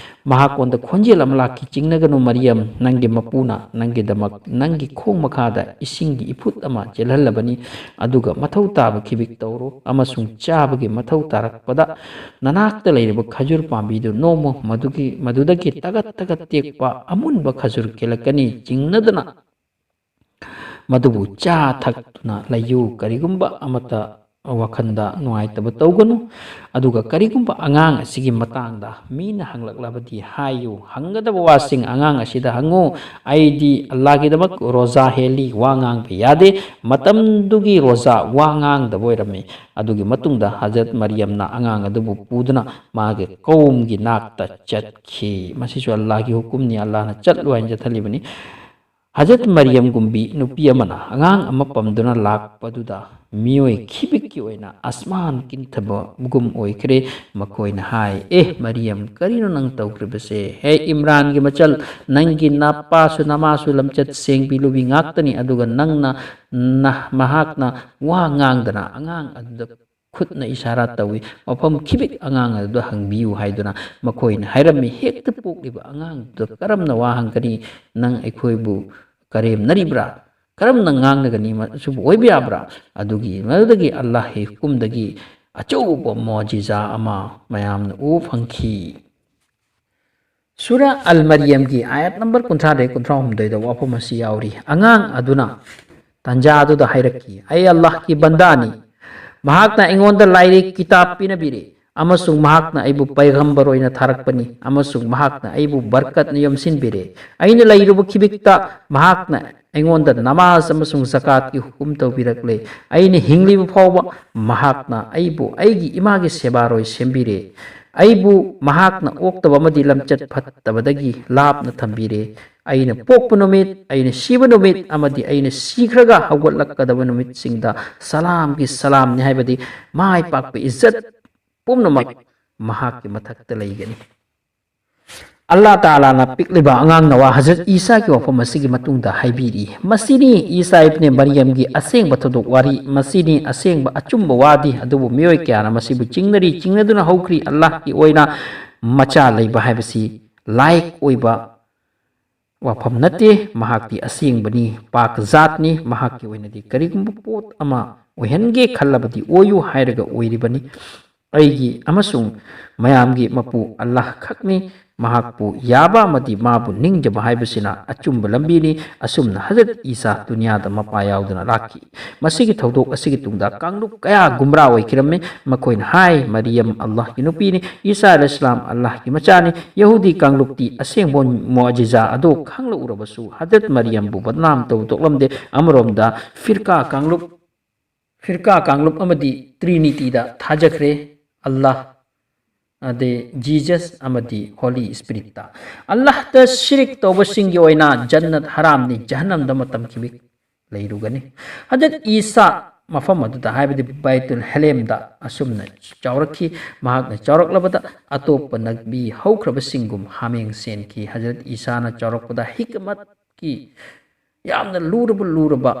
ꯃꯍꯥꯛꯉꯣꯟꯗ ꯈꯣꯟꯖꯦꯜ ꯑꯃ ꯂꯥꯛꯈꯤ, "ꯆꯤꯡꯅꯒꯅꯨ ꯃꯔꯤꯌꯝ, ꯅꯪꯒꯤ ꯃꯄꯨꯅ ꯅꯪꯒꯤꯗꯃꯛ ꯅꯪꯒꯤ ꯈꯣꯡ ꯃꯈꯥꯗ ꯏꯁꯤꯡꯒꯤ ꯏꯐꯨꯠ ꯑꯃ ꯆꯦꯜꯍꯜꯂꯕꯅꯤ, ꯑꯗꯨꯒ ꯃꯊꯧ ꯇꯥꯕ ꯈꯤꯕꯤꯛ ꯇꯧꯔꯣ, ꯑꯃꯁꯨꯡ ꯆꯥꯕꯒꯤ ꯃꯊꯧ ꯇꯥꯔꯛꯄꯗ ꯅꯅꯥꯛꯇ ꯂꯩꯔꯤꯕ ꯈꯖꯨꯔ ꯄꯥꯝꯕꯤꯗꯨ ꯅꯣꯝꯃꯨ, ꯃꯗꯨꯒꯤ, ꯃꯗꯨꯗꯒꯤ ꯇꯒꯠ ꯇꯒꯠ ꯇꯦꯛꯄ ꯑꯃꯨꯟꯕ ꯈꯖꯨꯔ ꯀꯦꯜꯂꯛꯀꯅꯤ, ꯆꯤꯡꯅꯗꯅ ꯃꯗꯨꯕꯨ ꯆꯥ ꯊꯛꯇꯨꯅ ꯂꯩꯌꯨ꯫ ꯀꯔꯤꯒꯨꯝꯕ ꯑꯃꯠꯇ ꯋꯥꯈꯜꯗ ꯅꯨꯡꯉꯥꯏꯇꯕ ꯇꯧꯒꯅꯨ꯫ ꯑꯗꯨꯒ ꯀꯔꯤꯒꯨꯝꯕ ꯑꯉꯥꯡ ꯑꯁꯤꯒꯤ ꯃꯇꯥꯡꯗ ꯃꯤꯅ ꯍꯪꯂꯛꯂꯕꯗꯤ ꯍꯥꯏꯌꯨ, ꯍꯪꯒꯗꯕ ꯋꯥꯁꯤꯡ ꯑꯉꯥꯡ ꯑꯁꯤꯗ ꯍꯪꯉꯨ, "ꯑꯩꯗꯤ ꯑꯜꯂꯥꯍꯒꯤꯗꯃꯛ ꯔꯣꯖꯥ ꯍꯦꯜꯂꯤ, ꯋꯥ ꯉꯥꯡꯕ ꯌꯥꯗꯦ"꯫ ꯃꯇꯝꯗꯨꯒꯤ ꯔꯣꯖꯥ ꯋꯥ ꯉꯥꯡꯗꯕ ꯑꯣꯏꯔꯝꯃꯤ꯫ ꯑꯗꯨꯒꯤ ꯃꯇꯨꯡꯗ ꯍꯖꯔꯠ ꯃꯔꯤꯌꯝꯅ ꯑꯉꯥꯡ ꯑꯗꯨꯕꯨ ꯄꯨꯗꯨꯅ ꯃꯥꯒꯤ ꯀꯧꯝꯒꯤ ꯅꯥꯛꯇ ꯆꯠꯈꯤ꯫ ꯃꯁꯤꯁꯨ ꯑꯜꯂꯥꯍꯒꯤ ꯍꯨꯀꯨꯝꯅꯤ, ꯑꯜꯂꯥꯍꯅ ꯆꯠꯂꯨ ꯍꯥꯏꯅ ꯆꯠꯍꯜꯂꯤꯕꯅꯤ꯫ ꯍꯖꯔꯠ ꯃꯔꯤꯌꯝꯒꯨꯝꯕꯤ ꯅꯨꯄꯤ ꯑꯃꯅ ꯑꯉꯥꯡ ꯑꯃ ꯄꯝꯗꯨꯅ ꯂꯥꯛꯄꯗꯨꯗ ꯃꯤꯑꯣꯏ ꯈꯤꯕꯤꯛꯀꯤ ꯑꯣꯏꯅ ꯑꯁꯃꯥꯟ ꯀꯤꯟꯊꯕꯒꯨꯝ ꯑꯣꯏꯈ꯭ꯔꯦ꯫ ꯃꯈꯣꯏꯅ ꯍꯥꯏ, "ꯑꯦ ꯃꯔꯤꯌꯝ, ꯀꯔꯤꯅꯣ ꯅꯪ ꯇꯧꯈ꯭ꯔꯤꯕꯁꯦ? ꯍꯦ ꯏꯝꯔꯥꯟꯒꯤ ꯃꯆꯜ, ꯅꯪꯒꯤ ꯅꯄꯥꯁꯨ ꯅꯃꯥꯁꯨ ꯂꯝꯆꯠ ꯁꯦꯡꯕꯤ ꯂꯨꯕꯤ ꯉꯥꯛꯇꯅꯤ, ꯑꯗꯨꯒ ꯅꯪꯅ, ꯅ-, ꯃꯍꯥꯛꯅ ꯋꯥ ꯉꯥꯡꯗꯅ ꯑꯉꯥꯡ ꯑꯗꯨꯗ ꯈꯨꯠꯅ ꯏꯁꯥꯔꯥ ꯇꯧꯏ꯫ ꯃꯐꯝ ꯈꯤꯕꯤꯛ ꯑꯉꯥꯡ ꯑꯗꯨꯗ ꯍꯪꯕꯤꯌꯨ" ꯍꯥꯏꯗꯨꯅ ꯃꯈꯣꯏꯅ ꯍꯥꯏꯔꯝꯃꯤ꯫ ꯍꯦꯛꯇ ꯄꯣꯛꯂꯤꯕ ꯑꯉꯥꯡꯗꯨꯗ ꯀꯔꯝꯅ ꯋꯥ ꯍꯪꯒꯅꯤ? "ꯅꯪ ꯑꯩꯈꯣꯏꯕꯨ ꯀꯔꯦꯝꯅꯔꯤꯕ꯭ꯔꯥ? ꯀꯔꯝꯅ ꯉꯥꯡꯅꯒꯅꯤ? ꯃꯁꯤꯕꯨ ꯑꯣꯏꯕ ꯌꯥꯕ꯭ꯔꯥ?" ꯑꯗꯨꯒꯤ, ꯃꯗꯨꯗꯒꯤ ꯑꯜꯂꯥꯍꯒꯤ ꯍꯨꯀꯨꯝꯗꯒꯤ ꯑꯆꯧꯕ ꯃꯣꯖꯤꯖꯥ ꯑꯃ ꯃꯌꯥꯝꯅ ꯎꯕ ꯐꯪꯈꯤ꯫ ꯁꯨꯔꯥ ꯑꯜ ꯃꯔꯤꯌꯝꯒꯤ ꯑꯥꯌꯠ ꯅꯝꯕꯔ ꯀꯨꯟꯊ꯭ꯔꯥꯗꯒꯤ ꯀꯨꯟꯊ꯭ꯔꯥꯍꯨꯝꯗꯣꯏꯗ ꯋꯥꯐꯝ ꯑꯁꯤ ꯌꯥꯎꯔꯤ꯫ ꯑꯉꯥꯡ ꯑꯗꯨꯅ ꯇꯥꯟꯖꯥ ꯑꯗꯨꯗ ꯍꯥꯏꯔꯛꯈꯤ, "ꯑꯩ ꯑꯜꯂꯥꯍꯀꯤ ꯕꯟꯗꯥꯅꯤ꯫ ꯃꯍꯥꯛꯅ ꯑꯩꯉꯣꯟꯗ ꯂꯥꯏꯔꯤꯛ ꯀꯤꯇꯥꯕ ꯄꯤꯅꯕꯤꯔꯦ, ꯑꯃꯁꯨꯡ ꯃꯍꯥꯛꯅ ꯑꯩꯕꯨ ꯄꯩꯒꯝꯕꯔ ꯑꯣꯏꯅ ꯊꯥꯔꯛꯄꯅꯤ, ꯑꯃꯁꯨꯡ ꯃꯍꯥꯛꯅ ꯑꯩꯕꯨ ꯕꯔꯀꯠꯅ ꯌꯣꯝꯁꯤꯟꯕꯤꯔꯦ꯫ ꯑꯩꯅ ꯂꯩꯔꯨꯕ ꯈꯤꯕꯤꯛꯇ ꯃꯍꯥꯛꯅ ꯑꯩꯉꯣꯟꯗ ꯅꯃꯥꯖ ꯑꯃꯁꯨꯡ ꯖꯀꯥꯠꯀꯤ ꯍꯨꯀꯨꯝ ꯇꯧꯕꯤꯔꯛꯂꯦ꯫ ꯑꯩꯅ ꯍꯤꯡꯂꯤꯕ ꯐꯥꯎꯕ ꯃꯍꯥꯛꯅ ꯑꯩꯕꯨ ꯑꯩꯒꯤ ꯏꯃꯥꯒꯤ ꯁꯦꯕꯥꯔꯣꯏ ꯁꯦꯝꯕꯤꯔꯦ꯫ ꯑꯩꯕꯨ ꯃꯍꯥꯛꯅ ꯑꯣꯛꯇꯕ ꯑꯃꯗꯤ ꯂꯝꯆꯠ ꯐꯠꯇꯕꯗꯒꯤ ꯂꯥꯞꯅ ꯊꯝꯕꯤꯔꯦ꯫ ꯑꯩꯅ ꯄꯣꯛꯄ ꯅꯨꯃꯤꯠ, ꯑꯩꯅ ꯁꯤꯕ ꯅꯨꯃꯤꯠ ꯑꯃꯗꯤ ꯑꯩꯅ ꯁꯤꯈ꯭ꯔꯒ ꯍꯧꯒꯠꯂꯛꯀꯗꯕ ꯅꯨꯃꯤꯠꯁꯤꯡꯗ ꯁꯂꯥꯝꯒꯤ ꯁꯂꯥꯝꯅꯤ", ꯍꯥꯏꯕꯗꯤ ꯃꯥꯏ ꯄꯥꯛꯄ ꯏꯖꯠ ꯄꯨꯝꯅꯃꯛ ꯃꯍꯥꯛꯀꯤ ꯃꯊꯛꯇ ꯂꯩꯒꯅꯤ꯫ ꯑꯜꯂꯥ ꯇꯥꯂꯥꯅ ꯄꯤꯛꯂꯤꯕ ꯑꯉꯥꯡ ꯅꯋꯥ ꯍꯖꯔꯠ ꯏꯁꯥꯒꯤ ꯋꯥꯐꯝ ꯑꯁꯤꯒꯤ ꯃꯇꯨꯡꯗ ꯍꯥꯏꯕꯤꯔꯤ, "ꯃꯁꯤꯅꯤ ꯏꯁꯥ ꯏꯕꯅꯦ ꯃꯔꯤꯌꯝꯒꯤ ꯑꯁꯦꯡꯕ ꯊꯧꯗꯣꯛ ꯋꯥꯔꯤ, ꯃꯁꯤꯅꯤ ꯑꯁꯦꯡꯕ ꯑꯆꯨꯝꯕ ꯋꯥꯗꯤ, ꯑꯗꯨꯕꯨ ꯃꯤꯑꯣꯏ ꯀꯌꯥꯅ ꯃꯁꯤꯕꯨ ꯆꯤꯡꯅꯔꯤ, ꯆꯤꯡꯅꯗꯨꯅ ꯍꯧꯈ꯭ꯔꯤ꯫ ꯑꯜꯂꯥꯍꯀꯤ ꯑꯣꯏꯅ ꯃꯆꯥ ꯂꯩꯕ ꯍꯥꯏꯕꯁꯤ ꯂꯥꯏꯛ ꯑꯣꯏꯕ ꯋꯥꯐꯝ ꯅꯠꯇꯦ꯫ ꯃꯍꯥꯛꯇꯤ ꯑꯁꯦꯡꯕꯅꯤ, ꯄꯥꯛ ꯖꯥꯠꯅꯤ꯫ ꯃꯍꯥꯛꯀꯤ ꯑꯣꯏꯅꯗꯤ ꯀꯔꯤꯒꯨꯝꯕ ꯄꯣꯠ ꯑꯃ ꯑꯣꯏꯍꯟꯒꯦ ꯈꯜꯂꯕꯗꯤ ꯑꯣꯏꯌꯨ ꯍꯥꯏꯔꯒ ꯑꯣꯏꯔꯤꯕꯅꯤ꯫ ꯑꯩꯒꯤ ꯑꯃꯁꯨꯡ ꯃꯌꯥꯝꯒꯤ ꯃꯄꯨ ꯑꯜꯂꯥꯍ ꯈꯛꯅꯤ꯫ ꯃꯍꯥꯛꯄꯨ ꯌꯥꯕ ꯑꯃꯗꯤ ꯃꯥꯕꯨ ꯅꯤꯡꯖꯕ ꯍꯥꯏꯕꯁꯤꯅ ꯑꯆꯨꯝꯕ ꯂꯝꯕꯤꯅꯤ꯫ ꯑꯁꯨꯝꯅ ꯍꯖꯔꯠ ꯏꯁꯥ ꯗꯨꯅꯤꯌꯥꯗ ꯃꯄꯥ ꯌꯥꯎꯗꯨꯅ ꯂꯥꯛꯈꯤ꯫ ꯃꯁꯤꯒꯤ ꯊꯧꯗꯣꯛ ꯑꯁꯤꯒꯤ ꯇꯨꯡꯗ ꯀꯥꯡꯂꯨꯞ ꯀꯌꯥ ꯒꯨꯝꯔꯥ ꯑꯣꯏꯈꯤꯔꯝꯃꯤ꯫ ꯃꯈꯣꯏꯅ ꯍꯥꯏ, "ꯃꯔꯤꯌꯝ ꯑꯜꯂꯥꯍꯒꯤ ꯅꯨꯄꯤꯅꯤ, ꯏꯁꯥ ꯑꯂꯩꯍꯤꯁꯂꯥꯝ ꯑꯜꯂꯥꯍꯒꯤ ꯃꯆꯥꯅꯤ꯫" ꯌꯍꯨꯗꯤ ꯀꯥꯡꯂꯨꯞꯇꯤ ꯑꯁꯦꯡꯕ ꯃꯨꯑꯖꯤꯖꯥ ꯑꯗꯨ ꯈꯪꯂꯛꯎꯔꯕꯁꯨ ꯍꯖꯔꯠ ꯃꯔꯤꯌꯝꯕꯨ ꯕꯗꯅꯥꯝ ꯇꯧ ꯇꯣꯛꯂꯝꯗꯦ꯫ ꯑꯃꯔꯣꯝꯗ ꯐꯤꯔꯀꯥ ꯀꯥꯡꯂꯨꯞ, ꯐꯤꯔꯀꯥ ꯀꯥꯡꯂꯨꯞ ꯑꯃꯗꯤ ꯇ꯭ꯔꯤꯅꯤꯇꯤꯗ ꯊꯥꯖꯈ꯭ꯔꯦ, ꯑꯜꯂꯥꯍ, ꯑꯗꯩ ꯖꯤꯖꯁ ꯑꯃꯗꯤ ꯍꯣꯂꯤ ꯁ꯭ꯄꯤꯔꯤꯠꯇ꯫ ꯑꯜꯂꯥꯍꯇ ꯁꯤꯔꯤꯛ ꯇꯧꯕꯁꯤꯡꯒꯤ ꯑꯣꯏꯅ ꯖꯟꯅꯠ ꯍꯔꯥꯝꯅꯤ, ꯖꯍꯟꯅꯝꯗ ꯃꯇꯝ ꯈꯤꯕꯤꯛ ꯂꯩꯔꯨꯒꯅꯤ꯫ ꯍꯖꯔꯠ ꯏꯁꯥ ꯃꯐꯝ ꯑꯗꯨꯗ, ꯍꯥꯏꯕꯗꯤ ꯕꯩꯇꯨꯜ ꯍꯦꯂꯦꯝꯗ ꯑꯁꯨꯝꯅ ꯆꯥꯎꯔꯛꯈꯤ꯫ ꯃꯍꯥꯛꯅ ꯆꯥꯎꯔꯛꯂꯕꯗ ꯑꯇꯣꯞꯄ ꯅꯕꯤ ꯍꯧꯈ꯭ꯔꯕꯁꯤꯡꯒꯨꯝ ꯍꯥꯃꯦꯡ ꯁꯦꯟꯈꯤ꯫ ꯍꯖꯔꯠ ꯏꯁꯥꯅ ꯆꯥꯎꯔꯛꯄꯗ ꯍꯤꯀꯃꯠꯀꯤ ꯌꯥꯝꯅ ꯂꯨꯔꯕ ꯂꯨꯔꯕ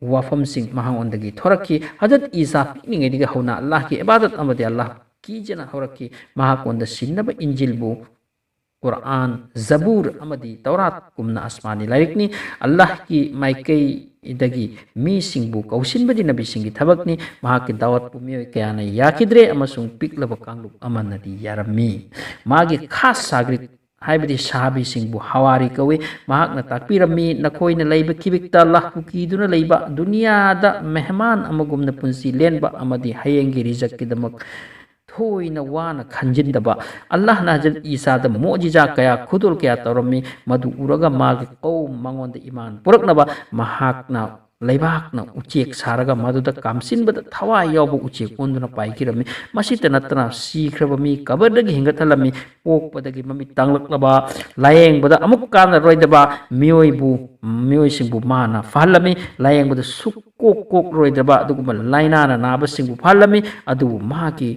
ꯋꯥꯐꯝꯁꯤꯡ ꯃꯉꯣꯟꯗꯒꯤ ꯊꯣꯔꯛꯈꯤ꯫ ꯍꯖꯔꯠ ꯏꯁꯥ ꯄꯤꯛꯂꯤꯉꯩꯗꯒꯤ ꯍꯧꯅ ꯑꯜꯂꯥꯍꯀꯤ ꯏꯕꯥꯗꯠ ꯑꯃꯗꯤ ꯑꯜꯂꯥꯍ ꯀꯤꯖꯅ ꯍꯧꯔꯛꯈꯤ꯫ ꯃꯍꯥꯛꯉꯣꯟꯗ ꯁꯤꯟꯅꯕ ꯏꯟꯖꯤꯜꯕꯨ ꯀꯨꯔꯑꯥꯟ, ꯖꯕꯨꯔ ꯑꯃꯗꯤ ꯇꯧꯔꯥꯠꯀꯨꯝꯅ ꯑꯁꯃꯥꯅꯤ ꯂꯥꯏꯔꯤꯛꯅꯤ꯫ ꯑꯜꯂꯥꯍꯀꯤ ꯃꯥꯏꯀꯩꯗꯒꯤ ꯃꯤꯁꯤꯡꯕꯨ ꯀꯧꯁꯤꯟꯕꯗꯤ ꯅꯕꯤꯁꯤꯡꯒꯤ ꯊꯕꯛꯅꯤ꯫ ꯃꯍꯥꯛꯀꯤ ꯗꯥꯋꯠꯄꯨ ꯃꯤꯑꯣꯏ ꯀꯌꯥꯅ ꯌꯥꯈꯤꯗ꯭ꯔꯦ ꯑꯃꯁꯨꯡ ꯄꯤꯛꯂꯕ ꯀꯥꯡꯂꯨꯞ ꯑꯃꯅꯗꯤ ꯌꯥꯔꯝꯃꯤ꯫ ꯃꯥꯒꯤ ꯈꯥꯁ ꯁꯥꯒ꯭ꯔꯤꯠ, ꯍꯥꯏꯕꯗꯤ ꯁꯍꯥꯕꯤꯁꯤꯡꯕꯨ ꯍꯋꯥꯔꯤ ꯀꯧꯏ꯫ ꯃꯍꯥꯛꯅ ꯇꯥꯛꯄꯤꯔꯝꯃꯤ, "ꯅꯈꯣꯏꯅ ꯂꯩꯕ ꯈꯤꯕꯤꯛꯇ ꯑꯜꯂꯥꯍꯄꯨ ꯀꯤꯗꯨꯅ ꯂꯩꯕ, ꯗꯨꯅꯤꯌꯥꯗ ꯃꯦꯍꯃꯥꯟ ꯑꯃꯒꯨꯝꯅ ꯄꯨꯟꯁꯤ ꯂꯦꯟꯕ ꯑꯃꯗꯤ ꯍꯌꯦꯡꯒꯤ ꯔꯤꯖꯛꯀꯤꯗꯃꯛ ꯊꯣꯏꯅ ꯋꯥꯅ ꯈꯟꯖꯤꯟꯗꯕ꯫" ꯑꯜꯂꯥꯍꯅ ꯍꯖꯔꯠ ꯏꯁꯥꯗ ꯃꯣꯖꯤꯖꯥ ꯀꯌꯥ, ꯈꯨꯗꯣꯜ ꯀꯌꯥ ꯇꯧꯔꯝꯃꯤ꯫ ꯃꯗꯨ ꯎꯔꯒ ꯃꯥꯒꯤ ꯀꯧꯝ ꯃꯉꯣꯟꯗ ꯏꯃꯥꯟ ꯄꯨꯔꯛꯅꯕ ꯃꯍꯥꯛꯅ ꯂꯩꯕꯥꯛꯅ ꯎꯆꯦꯛ ꯁꯥꯔꯒ ꯃꯗꯨꯗ ꯀꯥꯝꯁꯤꯟꯕꯗ ꯊꯋꯥꯏ ꯌꯥꯎꯕ ꯎꯆꯦꯛ ꯑꯣꯟꯗꯨꯅ ꯄꯥꯏꯈꯤꯔꯝꯃꯤ꯫ ꯃꯁꯤꯇ ꯅꯠꯇꯅ ꯁꯤꯈ꯭ꯔꯕ ꯃꯤ ꯀꯕꯔꯗꯒꯤ ꯍꯦꯟꯒꯠꯍꯜꯂꯝꯃꯤ꯫ ꯄꯣꯛꯄꯗꯒꯤ ꯃꯃꯤꯠ ꯇꯥꯡꯂꯛꯂꯕ, ꯂꯥꯌꯦꯡꯕꯗ ꯑꯃꯨꯛ ꯀꯥꯟꯅꯔꯣꯏꯗꯕ ꯃꯤꯑꯣꯏꯕꯨ, ꯃꯤꯑꯣꯏꯁꯤꯡꯕꯨ ꯃꯥꯅ ꯐꯍꯜꯂꯝꯃꯤ꯫ ꯂꯥꯌꯦꯡꯕꯗ ꯁꯨꯛ ꯀꯣꯛ ꯀꯣꯛꯂꯔꯣꯏꯗꯕ ꯑꯗꯨꯒꯨꯝꯕ ꯂꯥꯏꯅꯥꯅ ꯅꯥꯕꯁꯤꯡꯕꯨ ꯐꯍꯜꯂꯝꯃꯤ꯫ ꯑꯗꯨꯕꯨ ꯃꯍꯥꯛꯀꯤ